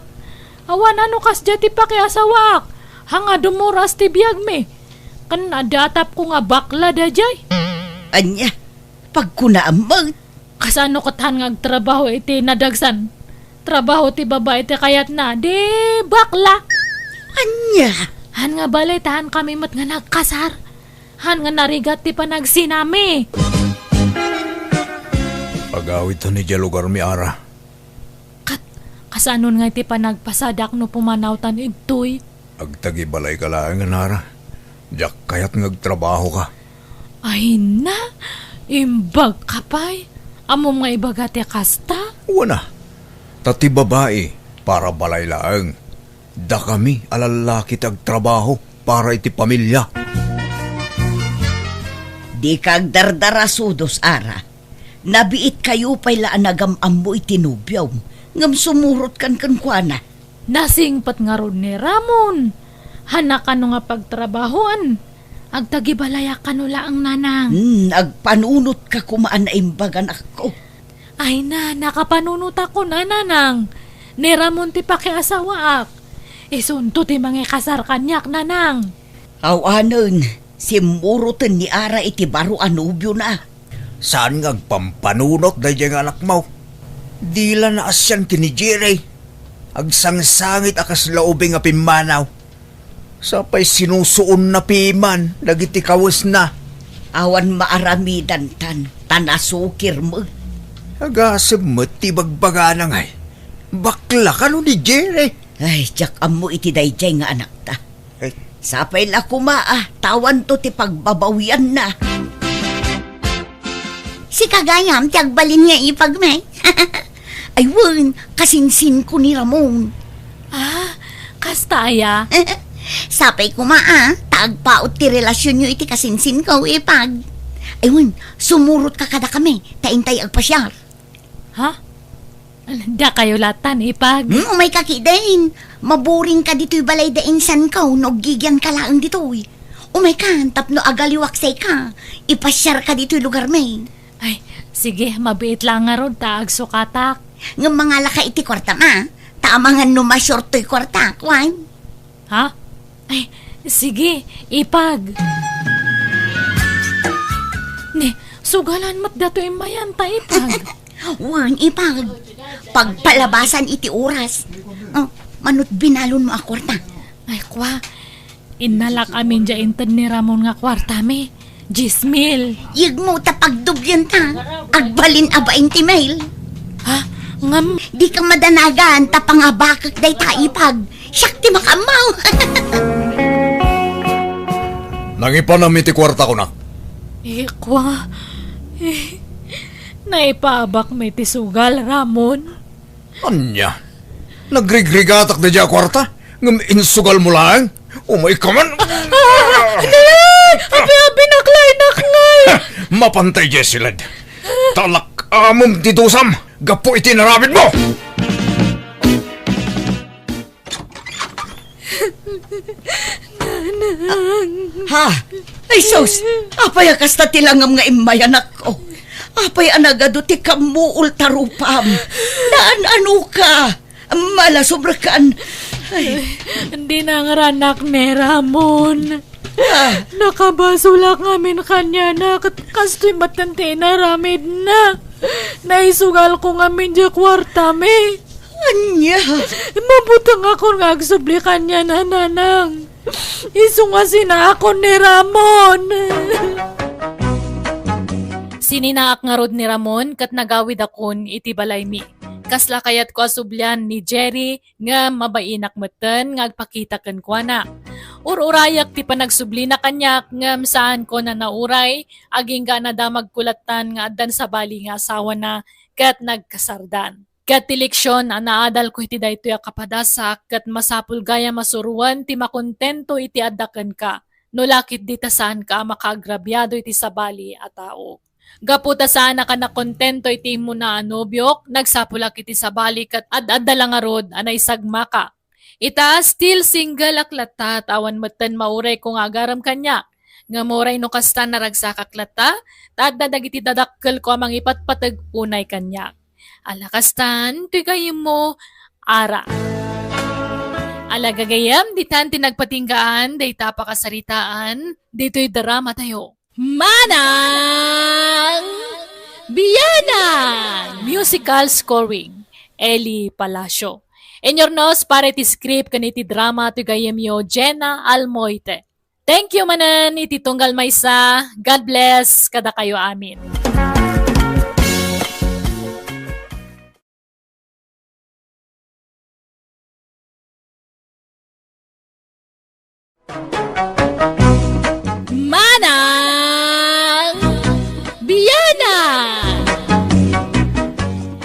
Awan a no kasdiay ti pakiasawaak. Han nga dumoras ti biagmi. Ken adda atapko nga bakla daydiay. Ania? Pagkunaam met. Kasano ket han nga agtrabaho iti nadagsan? Trabaho ti babai ti kayatna, di bakla. Ania? Han nga bale ta han kami met nga nagkasar. Han nga narigat ti panagsinami. Agawidtan idiay lugarmi, Ara. Ket kasanon nga iti panagpasadak no pumanawtan idtoy? Agtagibalayka laengen, Ara. Diak kayat nga agtrabahoka. Ay na, imbagka pay. Ammom nga ibaga ti kasta? Wen a. Ta ti babai, para balay laeng. Dakami a lallaki ti agtrabaho para iti pamilia. Dika agdardara, sudos, Ara. Nabiitkayo pay la a nagam-ammo iti nobiom, ngem sumurotkan kenkuana. Nasingpet ngarud ni Ramon. Hanna kano nga pagtrabahoen. Agtagibalayak kano laeng, nanang. Hmm, agpanunotka koma a naimbag, anakko. Ay na, nakapanunotakon a, nanang. Ni Ramon ti pakiasawaak. Isunto ti mangikasar kaniak, nanang. Awanen, simmuroten ni Ara iti baro a nobiona. Saan nga agpampanunot daydiay nga anakmo? Di la naasian ken ni Jerry. Agsangsangit a kasla ubing a pimmanaw. Sapay sinusuonna piman dagiti kawesna. Awan maaramidantan, ta nasukir met. Agasem met ti bagbagana ngay. Bakla kano ni Jerry? Ay, diak ammo iti daydiay nga anakta. Eh. Sapay la koma a, ta awanto ti pagbabawianna. Sika gayam ti agbalin nga ipagmi. Ay wen, kasinsinko ni Ramon. Ah, kasta aya? Sapay koma a, ta agpaut ti relasionyo iti kasinsinko, ipag. Ay wen, sumurotka kadakami, ta intay agpasiar. Ha? Dakayo latan, ipag? Hmm, umayka ketdin. Maburingka ditoy balay da insan ko no aggigianka laeng ditoy. Umaykan tapno agaliwak sika. Ipasiarka ditoy lugarmi. Ay, sige, mabiit la ngarud ta agsukatak. Ngem mangalaka iti kuartam a, ta amangan no ma-short toy kuartak, wen? Ha? Ay, sige, ipag. Ne, sugalan met datoy immayan ta, ipag. Wen, ipag. Pagpalabasan iti oras. Oh, manut binalonmo a kuarta. Ay, kua. Innalak amin dia inted ni Ramon nga kuartami. Dies mil. Yegmo ta pagdoblianta. Agbalin a bainte mil. Ha? Ngem? Dika madanagan ta pangabakek dayta, ipag. Siak ti makaammo. Nangipanam iti kuarta, kunak. Eh, kua. Naipaabakmi ti sugal, Ramon. Ania? Nagrigrigatak daydiay a kuarta, ngem insugalmo laeng? Umayka man! Ah! Dali! Abi-abi, naklainak ngay! Mapantay, Jessiled. Talak-amem ti dusam gapu iti inaramidmo! Nanang. Ha? Ay, sus! Apay a kasta ti langam nga immay, anakko? Apay a nagadu ti kammuol ta rupam? Naan-ano ka? Malasubrekan. Ay. Ay, dina nga ranak ni Ramon. Ah. Nakabasolak ngamin kaniana, ket kastoy met ti inaramidna. Naisugalko ngamin diay kuartami. Ania? Mabutengakon nga agsubli kaniana, nanang. Isu nga sinaakon ni Ramon. Sininaak ngarud ni Ramon ket nagawidakon iti balaymi. Kasla kayatko a sublian ni Jerry ngem mabainak metten nga agpakita kenkuana. Ur-urayak ti panagsublina kaniak ngem saanko a nauray, agingga a nadamagko lattan nga addan sabali nga asawana ket nagkasardan. Ket ti leksion a naadalko iti daytoy a kapadasak ket masapul gayam a suroen ti makontento iti adda kenka, no la ketdi ta saanka a makaagrabiado iti sabali a tao. Gapu ta saannak a nakontento iti immuna a nobiok, nagsapulak iti sabali ket ad-adda la ngarud a naisagmaka. Ita, still single ak latta, ta awan metten maurayko nga agarem kaniak. Ngem uray no kasta, naragsakak latta, ta adda dagiti dadakkelko a mangipatpateg unay kaniak. Ala kastan, ti gayyemmo, ara. Ala gagayyem, ditan ti nagpatinggaan, dayta a pakasaritaan, ditoy dramatayo. Manang Bianang! Musical scoring, Eli Palacio. Inyurnos para iti script ken iti drama ti gayyemyo, Jenna Almoite. Thank you manen iti tunggal maysa. God bless kadakayo amin. Manang Bianang!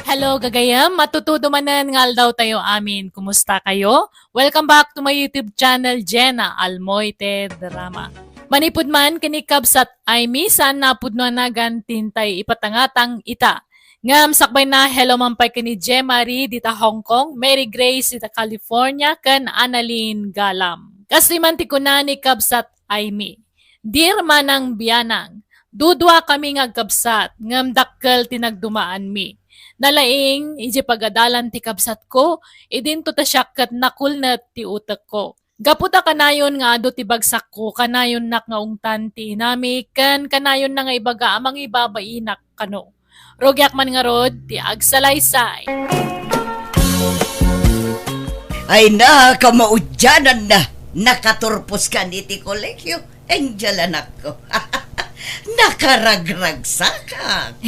Hello, gagayyem. Matutudo manen nga aldawtayo amin. Kumusta kayo? Welcome back to my YouTube channel, Jenna Almoite Drama. Manipud man ken ni Kabsat Aimee, saan nga pudno a nagan ti intay ipatangatang ita. Ngem sakbayna, hello man pay ken ni Jemarie dita Hong Kong, Mary Grace dita California, ken Annalyn Galam. Kastoy man ti kuna ni Kabsat Aimee, "Dear Manang Bianang, duduakami nga agkabsat, ngem dakkel ti nagdumaanmi. Nalaing, idiay pagadalan ti kabsatko, idinto ta siak ket nakulnet ti utekko. Gapu ta kanayon nga adu ti bagsakko, kanayonnak nga ungtan ti inami, ken kanayonna nga ibaga a mangibabainak kano. Rugiak man ngarud ti agsalaysay." Ay na, kamaudiananna, nakaturpos kan iti kolegio. Angel, anakko. Nakaragragsakak.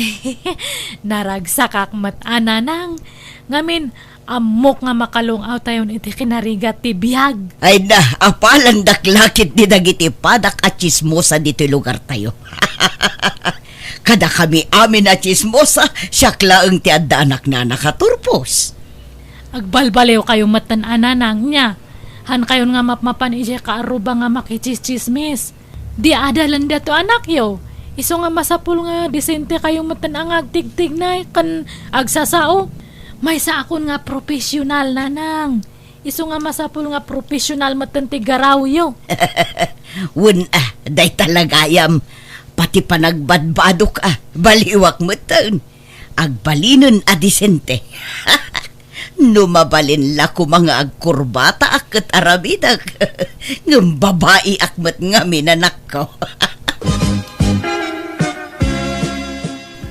Naragsakak met a, nanang. Ngamin, ammok nga makalung-awtayon iti kinarigat ti biag. Ay na, apalandak la ketdi dagiti padak a tsismosa ditoy lugartayo. Kadakami amin a tsismosa, siak laeng ti adda anakna a nakaturpos. Agbalbaliwkayo metten a, nanang, nia. Hankayon nga mapmapan idiay kaarruba nga makitsistsismis. Di adalen daytoy anakyo. Isu nga masapul nga disentekayo metten a nga agtigtignay ken agsasao. Maysaakon nga profesional, nanang. Isu nga masapul nga profesional metten ti garawyo. Wen a, dayta la gayam. Pati panagbadbadok a, baliwak metten. Agbalinen a disente. No mabalin la koma nga agkurbataak ket aramidek, ngem babaiak met ngamin, anakko.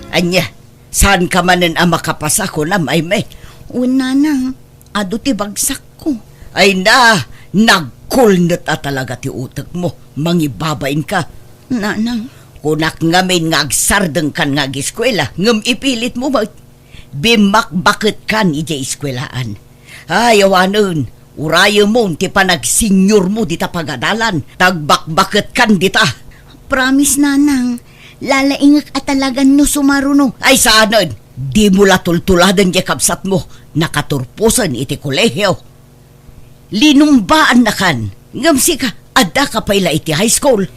Ania, saanka manen a makapasa, kunam, Aimee? Wen, nanang, adu ti bagsakko. Ay na, nagkulnet a talaga ti utekmo. Mangibabainka. Nanang. Kunak ngamin nga agsardengkan nga agiskuela, ngem ipilitmo met. Bimmakbaketkan idiay iskuelaan. Ay, awanen, urayemon ti panagsenyormo dita pagadalan, ta agbakbaketkan dita. Promise, nanang, Lalaingek a talagan no sumaruno. Ay, saanen! Dimo la tultuladen diay kabsatmo. Nakaturposen iti kolehio. Linumbaannakan. Ngem sika, addaka pay la iti high school.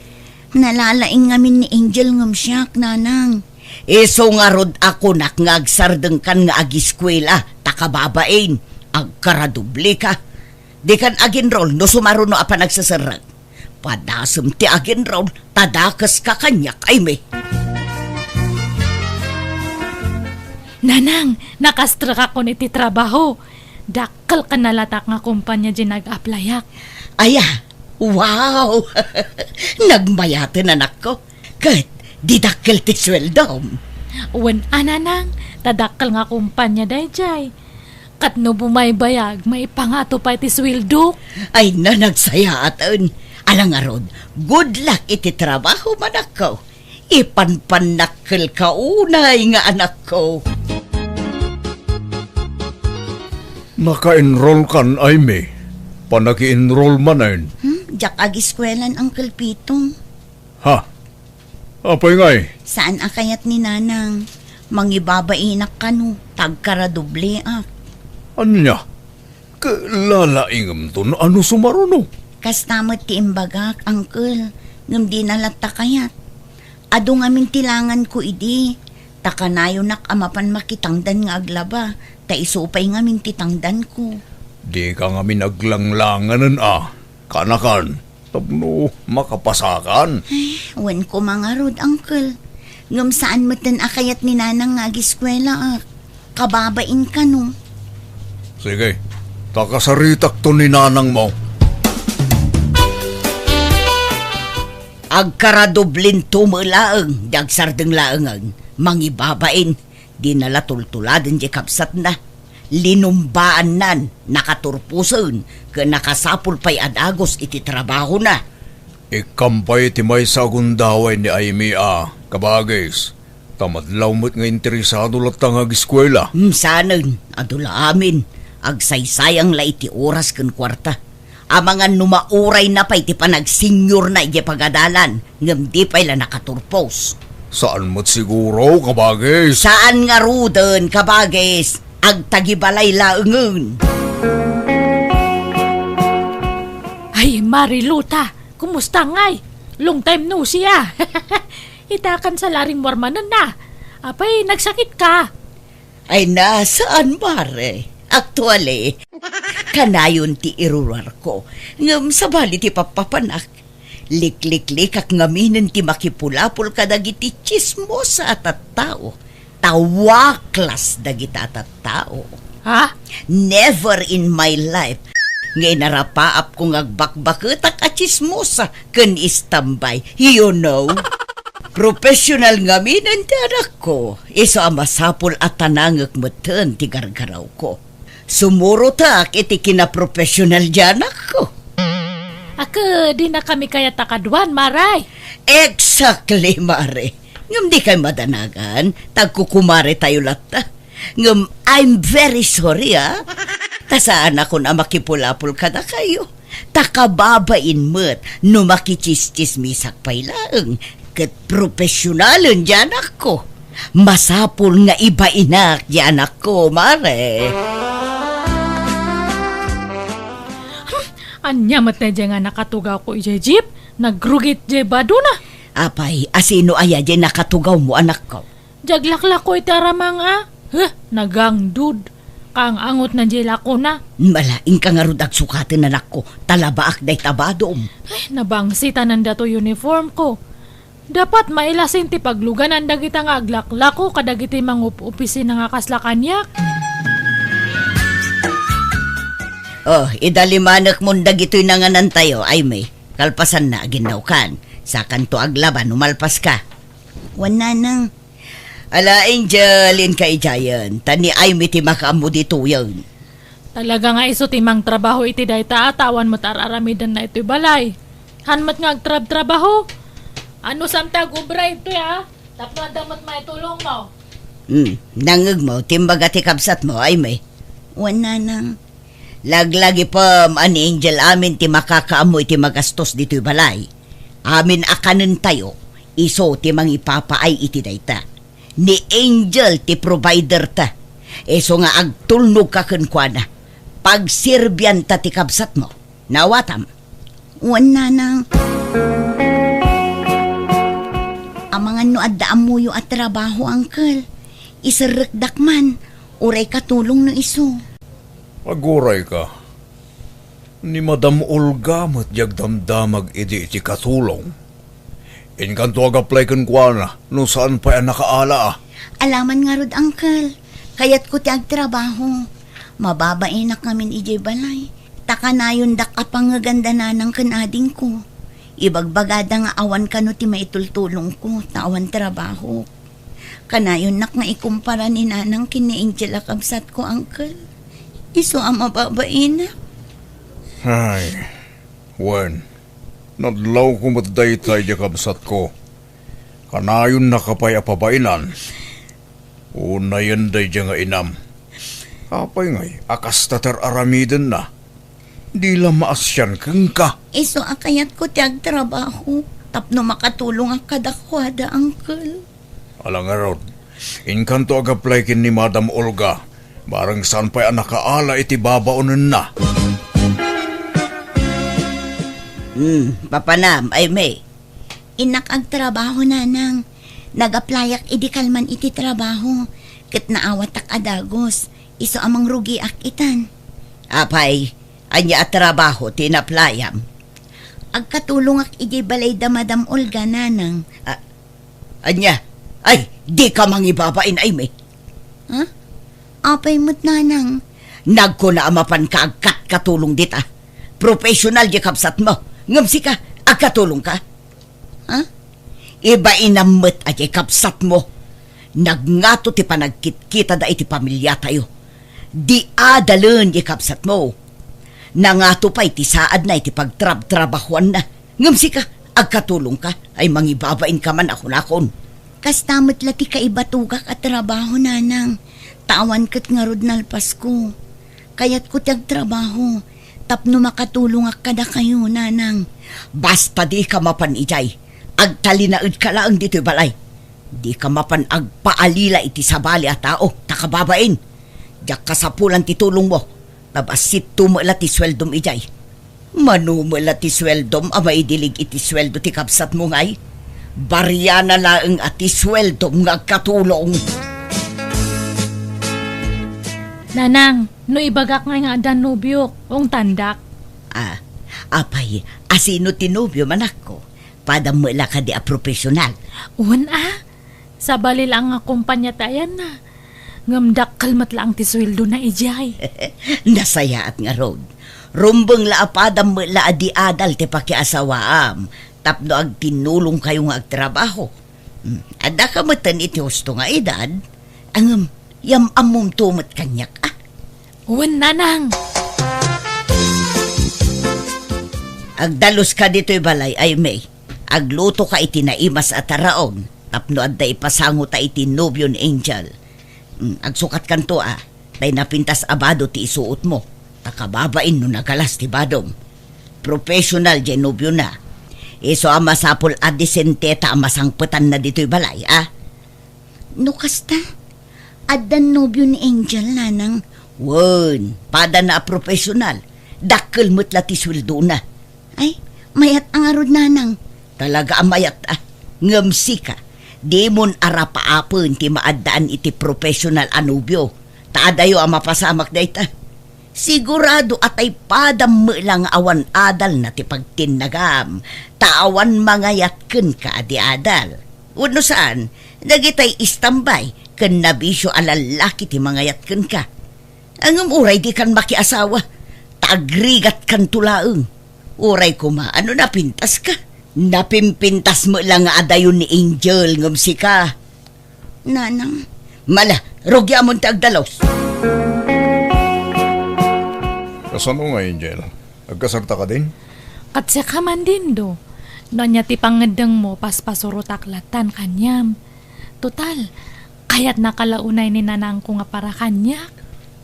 Nalalaing ngamin ni Angel ngem siak, Nanang. Isu ngarud a kunak nga agsardengkan nga agiskuela, ta kababain, agkaradobleka. Dikan agenrol no sumaruno a panagseserrek. Padasem ti agenrol, ta dakeska kaniak, Aimee. Nanang, nakastrekakon iti trabaho. Dakkel ken nalatak nga kompanya diay nag-applyak. Aya, wow! Nagmayaten, anakko. Ket di dakkel ti sueldom. Wen a, Nanang, ta dakkel nga kompanya daydiay. Ket no bumaybayag, maipangato pay ti sueldok. Ay, nanagsayaten. Ala ngarud, good luck iti trabaho, manakko. Ipanpannakkelka unay nga anakko. Naka-enrollkan, Aimee. Panaki-enroll manen. Hmm? Diak agiskuelan, Uncle Pitong. Ha? Apay ngay? Saan a kayat ni Nanang. Mangibabainak kano, ta agkaradobleak. Ania? Ket lalaingemto no sumaruno? Kasta met ti imbagak, Uncle, ngem dina latta kayat. Adu ngamin ti langanko idi, ta kanayonak a mapan makitangdan nga aglaba, ta isu pay ngamin ti tangdanko. Dika ngamin aglanglanganen a, kanakan. Tapno makapasakan. Ay, wen koma ngarud, Uncle. Ngem saan metten a kayat ni Nanang nga agiskuelaak. Kababain kano. Sige, ta kasaritakto ni Nanangmo. Agkaradoblinto met laeng, di agsardeng laengen. Mangibabain, dina la tultuladen diay kabsatna. Linumbaannan, nakaturposen, ken nakasapul pay a dagus iti trabahona. Ikkam pay ti maysa a gundaway ni Aimee a, kabagis, ta madlaw met nga interesado latta nga agiskuela. Hmm, saanen, adu la amin, agsaysayang la iti oras ken kuarta. Amangan no maurayna pay ti panagseniorna idiay pagadalan, ngem di pay la nakaturpos. Saan met siguro, kabagis? Saan ngaruden, kabagis? Agtagibalay laengen. Ay, Mariluta, kumusta ngay? Long time no see, a. Ita kan salaring mormanen na. Apay, nagsakit ka? Ay, nasaan, Mare? Actually, kanayon ti iruruarko, ngem sabali ti pappapanak. Likliklikak ngaminen ti makipulapol kadagiti tsismosa a tattao. Ta waklas dagita a tattao. Ha? Never in my life nga inarapaapko nga agbakbaketak a tsismosa ken istambay, you know? Professional ngaminen ti anakko, isu a masapul a tanangek metten ti gargarawko. Sumurotak iti kinaprofessional ti anakko. Ket dinakami kayat a kaduan, Mare? Exactly, Mare. Ngem dikay madanagan, ta agkukumaretayo latta. Ngem I'm very sorry, a. Ta saanakon a makipulapol kadakayo. Ta kababain met no makitsistsismisak pay laeng, ket professionalen ti anakko. Masapul nga ibainak ti anakko, Mare. Hmm, ania met daydiay nga nakatugawko idiay jeep? Nagrugit diay badona. Apay, a sino aya diay nakatugawmo, anakko? Diay aglaklako iti aramang a. Huh, nagangdud. Kaang-angotna diay lakona. Ala, inka ngarud agsukaten, anakko, ta labaak dayta badom. Ay, nabangsitanan datoy uniformko. Dapat mailasin ti pagluganan dagita nga aglaklako kadagiti mangup-opisina nga kasla kaniak. Oh, idalimanekmon dagitoy nanganantayo, Aimee. Kalpasanna, aginnawkan. Sakanto aglaba no malpaska. Wen, Nanang. Ala, Angel, inka idiayen. Ta ni Aimee ti makaammo ditoyen. Talaga nga isu ti mangtrabaho iti dayta a ta awan met ar-aramidenna itoy balay. Han met nga agtrabtrabaho. Anusam ti agubra itoy, a? Tapno adda met maitulongmo. Hmm, nangngegmo ti imbaga ti kabsatmo, Aimee? Wen, Nanang. Laglagipem a ni Angel amin ti makakaammo iti magastos ditoy balay. Amin a kanentayo, Isu ti mangipapaay iti dayta. Ni Angel ti provider ta. Isu nga agtulnog ka kenkuana. Pagserbian ta ti kabsat mo. Naawatam. Wen, nanang. Amangan no adda ammoyo a trabaho, uncle. Iserrekdak man. Uray katulong no isu. Aguray ka. Ni Madam Olga met di agdamdamag idi iti katulong. Inkanto ag-apply kenkuana no saan pay a nakaala a. Alaman ngarud, uncle. Kayatko ti agtrabaho. Mababainak ngamin idiay balay. Ta kanayondak a pangngeganda nanang ken adingko. Ibagbagada nga awan kano ti maitultulongko ta awan trabaho. Kanayonnak nga ikumpara ni nanang ken ni Angel a kabsatko, uncle. Isu a mababainak. Ay, wen, nadlawko met dayta idiay kabsatko. Kanayonnaka pay a pabainan. Unayen daydiay nga inam. Apay ngay a kasta ti ar-aramidenna? Di la maasian kenka. Isu a kayatko ti agtrabaho tapno makatulongak kadakuada, uncle. Ala ngarud, inkanto ag-apply ken ni Madam Olga, bareng saan pay a nakaala iti babaonenna. Hmm, papanam, Aimee. Innak agtrabaho, nanang. Nag-applyak idi kalman iti trabaho, ket naawatak a dagus. Isu a mangrugiak itan. Apay, ania a trabaho ti in-applyam? Agkatulongak idiay balay da Madam Olga, nanang. A-, ania? Ay, dika mangibabain, Aimee. Ha? Apay met, nanang? Nagkuna a mapanka agkatkatulong dita. Professional diay kabsatmo. Ngem sika, agkatulongka? Ha? Ibainam met a diay kabsatmo. Nagngato ti panagkitkitada iti pamiliatayo. Di adalen diay kabsatmo. Nangato pay ti saadna iti pagtrabtrabahoanna. Ngem sika, agkatulongka, ay mangibabainka man a kunakon. Kasta met la ti kaibatogak a trabaho, nanang. Ta awan ket ngarud nalpasko. Kayatko ti agtrabaho tapno makatulongak kadakayo, nanang. Basta dika mapan idiay, agtalinaedka laeng ditoy balay. Dika mapan agpaalila iti sabali a tao, ta kababain. Diak kasapulan ti tulongmo. Ta bassitto met la ti sueldom idiay. Mano met la ti sueldom a maidilig iti sueldo ti kabsatmo ngay? Bariana laeng a ti sueldom nga agkatulong. Nanang, no ibagak ngay nga addan nobiok, ungtandak. Ah, apay, asino ti nobiom, anakko? Padam met la kadi a profesional? Wen a, sabali laeng nga kompania ti ayanna. Ngem dakkel met laeng ti sueldona idiay. Nasayaat ngarud. Rumbeng la a padam met la a di adal ti pakiasawaam tapno agtinnulongkayo nga agtrabaho. Hmm, addaka metten iti husto nga edad. Ngem, yam-ammomto met kaniak, a? Wen, nanang. Agdaluska ditoy balay, Aimee. Aglutoka iti naimas a taraon tapno adda ipasangota iti nobio ni Angel. Mm, agsukatkanto a, tay napintas a bado ti isuotmo. Ta kababain no nagalas ti badom. Professional diay nobiona. Isu a masapul a disenteta a masangpetanna ditoy balay, a? No kasta, addan nobio ni Angel, nanang. Wen, padana a professional. Dakkel met la ti sueldona. Ay, mayat a ngarud, nanang. Talaga a mayat a. Ngem sika, dimon arapaapen ti maaddaan iti professional a nobio. Ta adayo a mapasamak dayta. Sigurado a tay padam met la nga awan adalna ti pagtinnagam, ta awan mangayat kenka a di adal. Wenno saan, dagitay istambay ken nabisio a lallaki ti mangayat kenka. Ngem uray dikan makiasawa, ta agrigatkanto laeng. Uray koma a no napintaska. Napimpintas met la nga adayo ni Angel ngem sika. Nanang. Mala, rugiamon ti agdalus. Kasano nga, Angel? Agkasarta kadin? Ket siak man, Dindo. No ania ti pangngeddengmo, paspasurotak latan kaniam. Total, kayatnaka la unay ni nanangko nga para kaniak.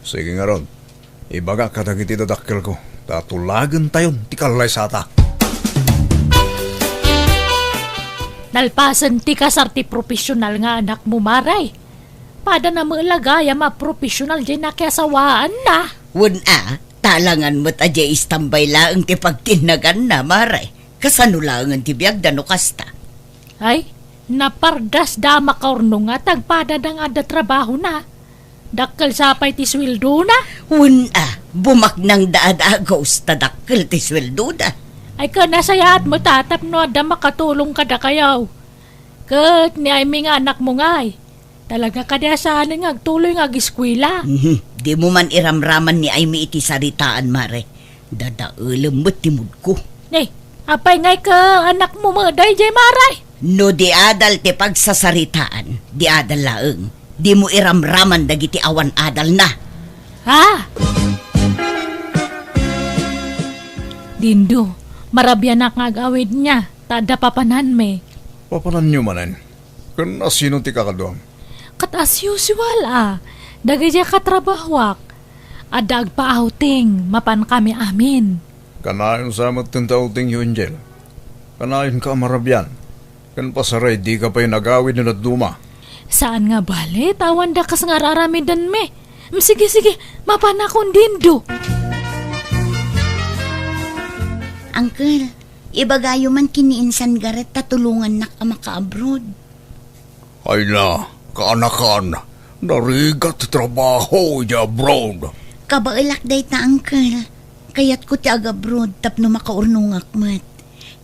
Sige ngarud. Ibagak kadagiti dadakkelko, ta tulagentayon ti kallaysata. Kalpasen ti kasar ti profesional nga anakmo, Mare. Padana met la gayam a profesional diay nakiasawaanna. Wen a, talangan met a diay istambay laeng ti pagtinnaganna, Mare. Kasano laengen ti biagda no kasta? Ay, napardasda a makaurnong nga tagpadada nga adda trabahona. Dakkel sa pay ti sueldona? Wen a, bumaknangda a dagus ta dakkel ti sueldoda. Ay, ken nasayaat met a tapno adda makatulong kadakayo. Ket ni Aimee nga anakmo ngay, talaga kadi a saanen nga agtuloy nga ageskuela. Mhm. Dimo man iramraman ni Aimee iti saritaan, Mare. Dadaelem met ti moodko. Ne, apay ngay ket anakmo met daydiay, Mare? No di adal ti pagsasaritaan, di adal laeng. Dimo iramraman dagiti awan adalna. Ha? Dindo, marabianak nga agawidna, ta adda papananmi. Papananyo manen? Ken asino ti kakaduam? Ket as usual a, dagiti katrabahoak. Adda agpa-outing, mapankami amin. Kanayon sa met ti outingyo, Angel. Kanayonka a marabian. Ken pasaray, dika pay nagawid no dadduma. Saan nga bale, ta awan dakas nga ar-aramidenmi. Mm, sige, sige, mapanakon, Dindo. Uncle, ibagayo man ken ni Insan Garret ta tulongannak a maka-abroad. Ay na, kaanakan, narigat ti trabaho idiay abroad. Kabaelak dayta, Uncle. Kayatko ti ag-abroad tapno makaurnongak met.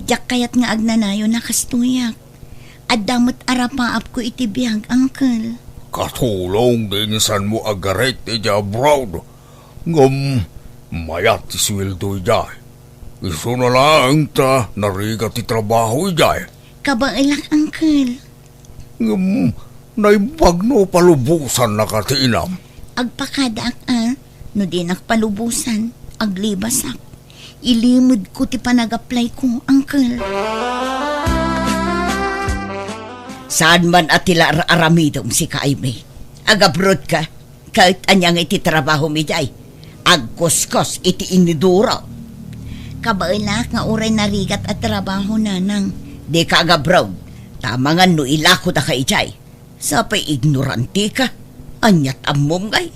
Diak kayat nga agnanayon a kastoyak. Adda met arapaapko iti biag, Uncle. Katulong ti insanmo a Garret idiay abroad. Ngem mayat ti sueldo idiay. Isuna laeng ta narigat ti trabaho idiay. Kabaelak, Uncle. Ngem naimbag no palubosannaka ti inam? Agpakadaak a, no dinak palubosan, aglibasak. Ilimedko ti panag-apply ko, Uncle. Saan man a ti la ar-aramidem, sika, Aimee. Ag-abroad ka? Ket ania ngay ti trabahom idiay? Agkuskos iti iniduro. Kabaelak nga uray narigat a trabaho, Nanang. Dika ag-abroad, ta amangan no ilakodaka idiay. Sapay ignorantika. Aniat ammom ngay?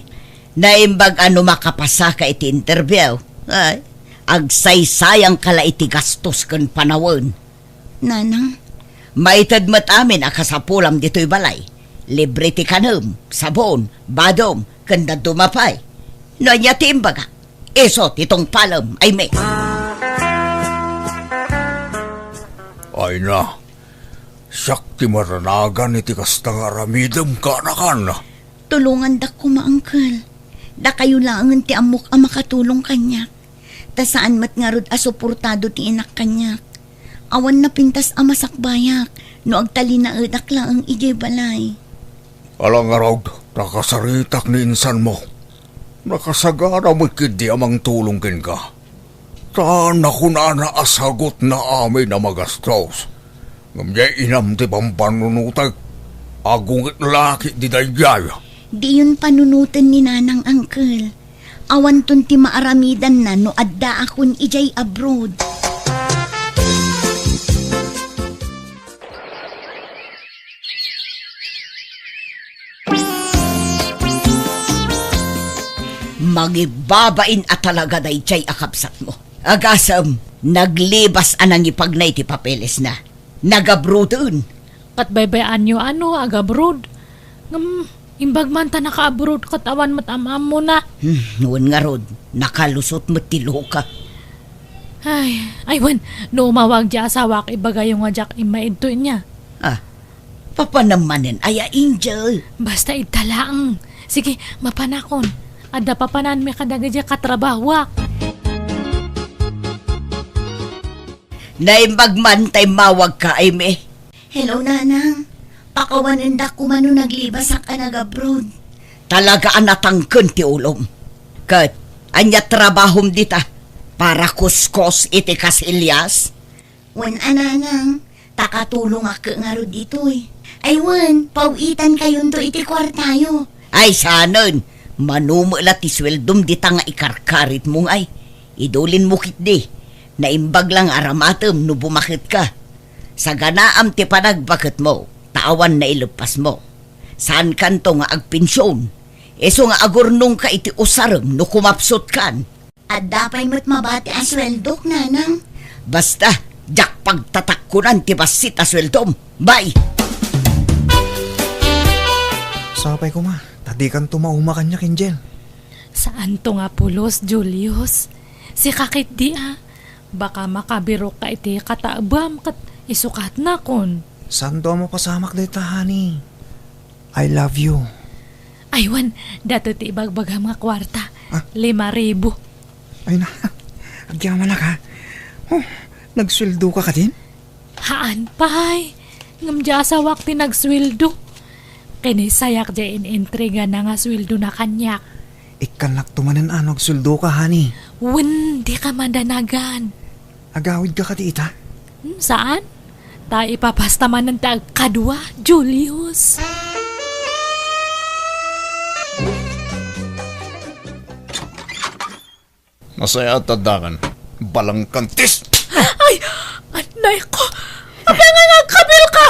Naimbag a no makapasaka iti interview, ay, agsaysayangka la iti gastos ken panawen. Nanang. Maited met amin a kasapulam ditoy balay. Libre ti kanem, sabon, badom, ken dadduma pay. No ania ti imbagak, isu ti tungpalem, Aimee. Ay na, siak ti maranagan iti kasta nga aramidem, kaanakan. Tulongandak koma, Uncle. Dakayo laengen ti ammok a makatulong kaniak. Ta saan met ngarud a suportado ti inak kaniak. Awan napintas a masakbayak no agtalinaedak laeng idiay balay. Ala ngarud, nakasaritak ni insanmo. Nakasagana met ketdi a mangtulong kenka. Ta nakunana a sagutna amin a magastos. Ngem diay inam ti pampannunotek. Agungetna la ketdi daydiay. Diyon panunoten ni Nanang, Uncle. Awanton ti maaramidanna no addaakon idiay abroad. Mangibbabain a talaga daydiay a kabsatmo. Agasem, naglibas a nangipagnay ti papelesna. Nagabroaden. Ket baybay-anyo a no ag-abroad. Ngem, imbag man ta naka-abroad ket awan met am-ammona. Hmm, wen ngarud, nakalusot met ti luka. Ay, ay wen, no umawag diay asawak, ibagayo nga diak immaidto inia. Ah, papanam manen aya, Angel? Basta idta laeng. Sige, mapanakon. Adda papananmi kadagiti katrabahoak. Naimbag man ta immawagka, Aimee. Hello, Nanang. Pakawanendak koma no naglibasak a nag-abroad. Talaga a natangken ti ulom. Ket, ania trabahom dita? Para kuskos iti kasilyas? Wen a, Nanang, ta katulongak ngarud ditoy. Ay wen, paw-itankayonto iti kuartayo. Ay, saanen, mano met la ti sueldom dita nga ikarkaritmo ngay. Idulinmo ketdi. Naimbag la nga aramatem no bumaketka. Saganaam ti panagbaketmo, ta awan naileppasmo. Saankanto nga agpension, isu nga agurnongka iti usarem no kumapsutkan. Adda pay met mabati a sueldok, Nanang. Basta, diak pagtatakkonan ti bassit a sueldom. Bye! Sapay koma, ta dikanto mauma kaniak, Angel. Saanto nga pulos, Julius. Sika ketdi a. Baka makabirokka iti kataebam ket isukatnakon. Saanto a mapasamak dayta, honey. I love you. Ay, wen, datoy ti ibagbagam nga kuarta. Ah? Lima ribu. Ay na, agyamanak, ha? Oh, nagsueldoka kadin? Haan pay. Ngem diay asawak ti nagsueldo. Kinisayak diay in-intrigana nga sueldona kaniak. Ikkannakto manen a no agsueldoka, honey. Wen, dika madanagan. Agawidka kadi ita? Hmm, saan? Ta ipapasta manen ti agkadua, Julius. Nasayaat ta addakan. Balangkantis! Ay! Anay ko! Apay nga agkabilka?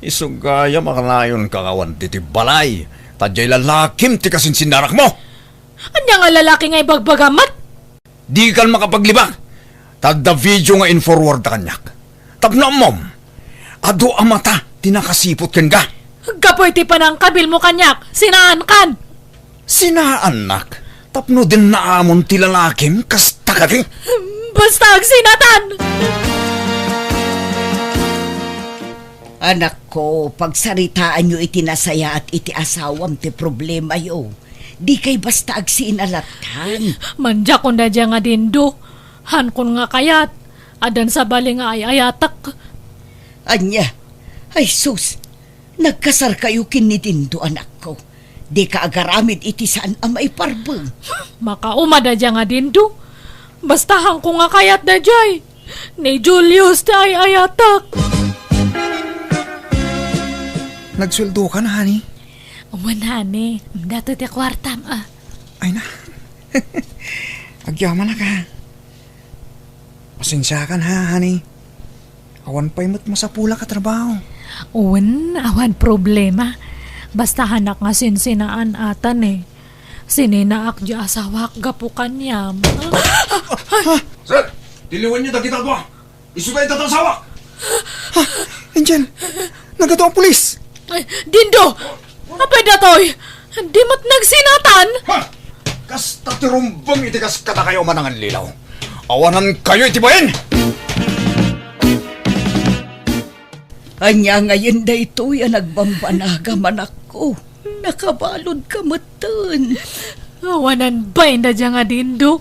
Isu gayam a kanayonka nga awan ditoy balay. Ta diay lalakim ti kasinsinnarakmo! Ania nga lalaki nga ibagbagam met? Dikan makapaglibak. Ta adda video nga in-forward da kaniak. Tapno ammom, adu a mata ti nakasiput kenka. Gapu iti panangkabilmo kaniak, sinaankan. Sinaannak? Tapno dinnaamon ti lalakim, kasta kadi? Basta agsinatan! Anakko, pagsaritaanyo iti nasayaat iti asawam ti problemayo. Dikay basta agsinatan. Mandiakon daydiay nga Dindo. Haankon nga kayat. Addan sabali nga ay-ayatek. Ania? Ay sus! Nagkasarkayo ken ni Dindo, anakko. Dika agaramid iti saan a maiparbeng. Makauma daydiay nga Dindo. Basta haankon nga kayat daydiay. Ni Julius ti ay-ayatek. Nagsueldokan, honey? Wen, honey. Datoy ti kuartam, a. Ay na. Agyamanak, ha? Pasensiakan, ha, honey? Awan pay met masapulak a trabaho. Wen, awan problema. Basta haanak nga sinsinaan ata, ne. Sininaak diay asawak gapu kaniam. Sir, tiliwenyo dagita dua. Isu dayta ti asawak. Ah, Angel, nagadu a pulis. Ay, Dindo! Apay datoy? Di met nagsinatan? Ha? Kasta ti rumbeng iti kas kadakayo a manangallilaw. Awanankayo iti bain! Ania ngayen daytoy a nagbambanagam, anakko? Nakabaludka metten. Awanan bain daydiay nga Dindo.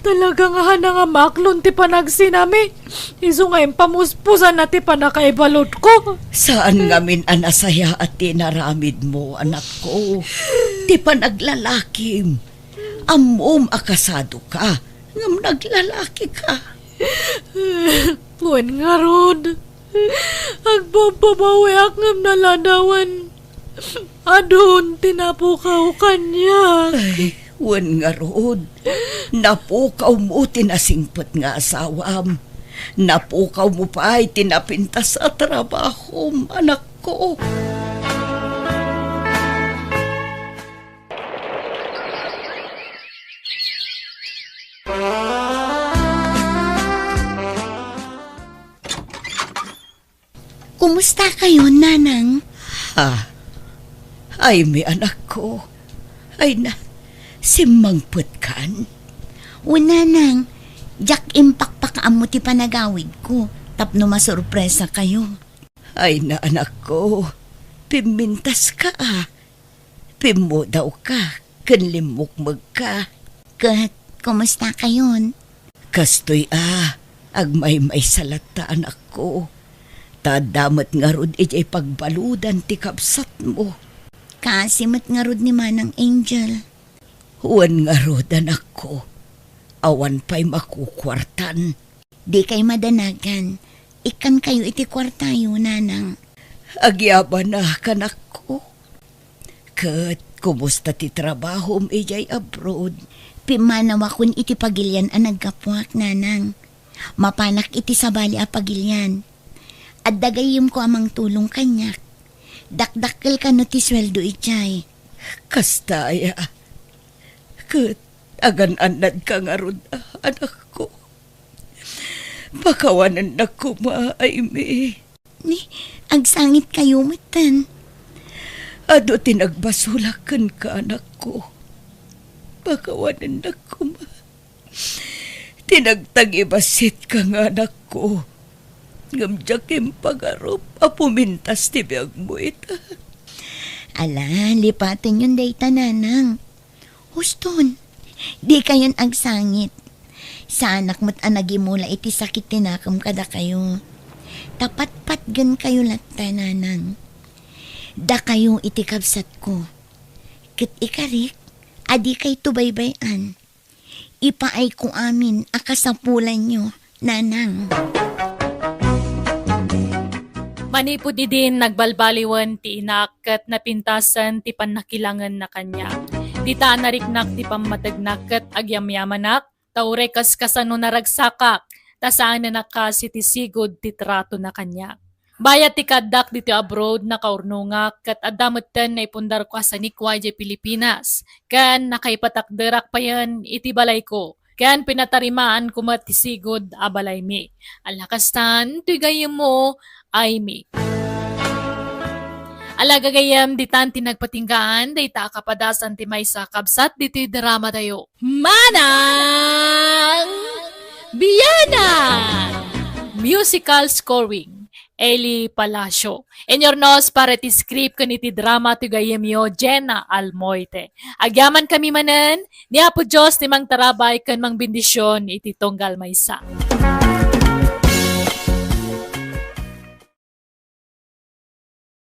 Talaga nga haanak nga maaklon ti panagsinami. Isu nga impamuspusanna ti pannakaibaludko. Saan ngamin a nasayaat ti inaramidmo, anakko. Ti panaglalakim. Ammom a kasadoka, ngem naglalakika. Wen ngarud, agbababawiak ngem naladawen. Adun ti napukaw kaniak. Ay, wen ngarud, napukawmo ti nasingpet nga asawam. Napukawmo pay ti napintas a trabahom, anakko. Kumusta kayo, Nanang? Ha? Ay, mi anakko. Ay na, simmangpetkan? O, Nanang, diak impakpakaammo ti panagawidko tapno masurpresa kayo. Ay na, anakko, pimmintaska, a. Pimmudawka ken limmukmegka. Ket kumusta kayon? Kastoy a, agmaymaysa latta, anakko. Ta adda met ngarud idiay pagbaludan ti kabsatmo. Kaasi met ngarud ni Manang Angel. Wen ngarud, anakko. Awan pay makukuartan. Dikay madanagan. Ikkankayo iti kuartayo, Nanang. Agyabanak, anakko. Ket kumusta ti trabahom idiay abroad? Pimmanawakon iti pagilian a naggapuak, Nanang. Mapanak iti sabali a pagilian. Adda gayyemko a mangtulong kaniak. Dakdakkel kano ti sueldo idiay. Kasta aya. Ket agan-annadka ngarud, anakko. Pakawanennak koma, Aimee. Ni, agsangitkayo metten. Adu ti nagbasolak kenka, anakko. Pakawanennak koma. Ti nagtangibasitka nga anakko. Ngem diak impagarup a pumintas ti biagmo ita. Ala, lipatenyon dayta, nanang. Huston, dikayon agsangit. Saanak met a nagimula iti sakit ti nakem kadakayo. Ta patpatgenkayo latta, nanang. Dakayo iti kabsatko. Ket ikarik, a dikayto baybay-an. Ipaayko amin a kasapulanyo, nanang. Manipud idin, nagbalbaliwen ti inak ket napintasen ti pannakilangenna kaniak. Dita a nariknak ti pammategna ket agyamyamanak, ta uray kas kasano naragsakak, ta saanen a kas iti sigud ti tratona kaniak. Bayat ti kaaddak ditoy abroad, nakaurnongak, ket adda metten naipundarko a sanikua idiay Pilipinas, ken nakaipatakderak payen iti balayko, ken pinatarimaanko met ti sigud a balaymi. Ala kastan, toy gayyemmo, Aimee. Ala gagayyem, ditan ti nagpatinggaan, dayta a kapadasan ti maysa a kabsat ditoy dramatayo. Manang Bianang! Musical scoring, Eli Palacio. Inurnos para iti script ken iti drama ti gayyemyo, Jenna Almoite. Agyamankami manen, ni Apo Dios ti mangtarabay ken mangbendision iti tunggal maysa.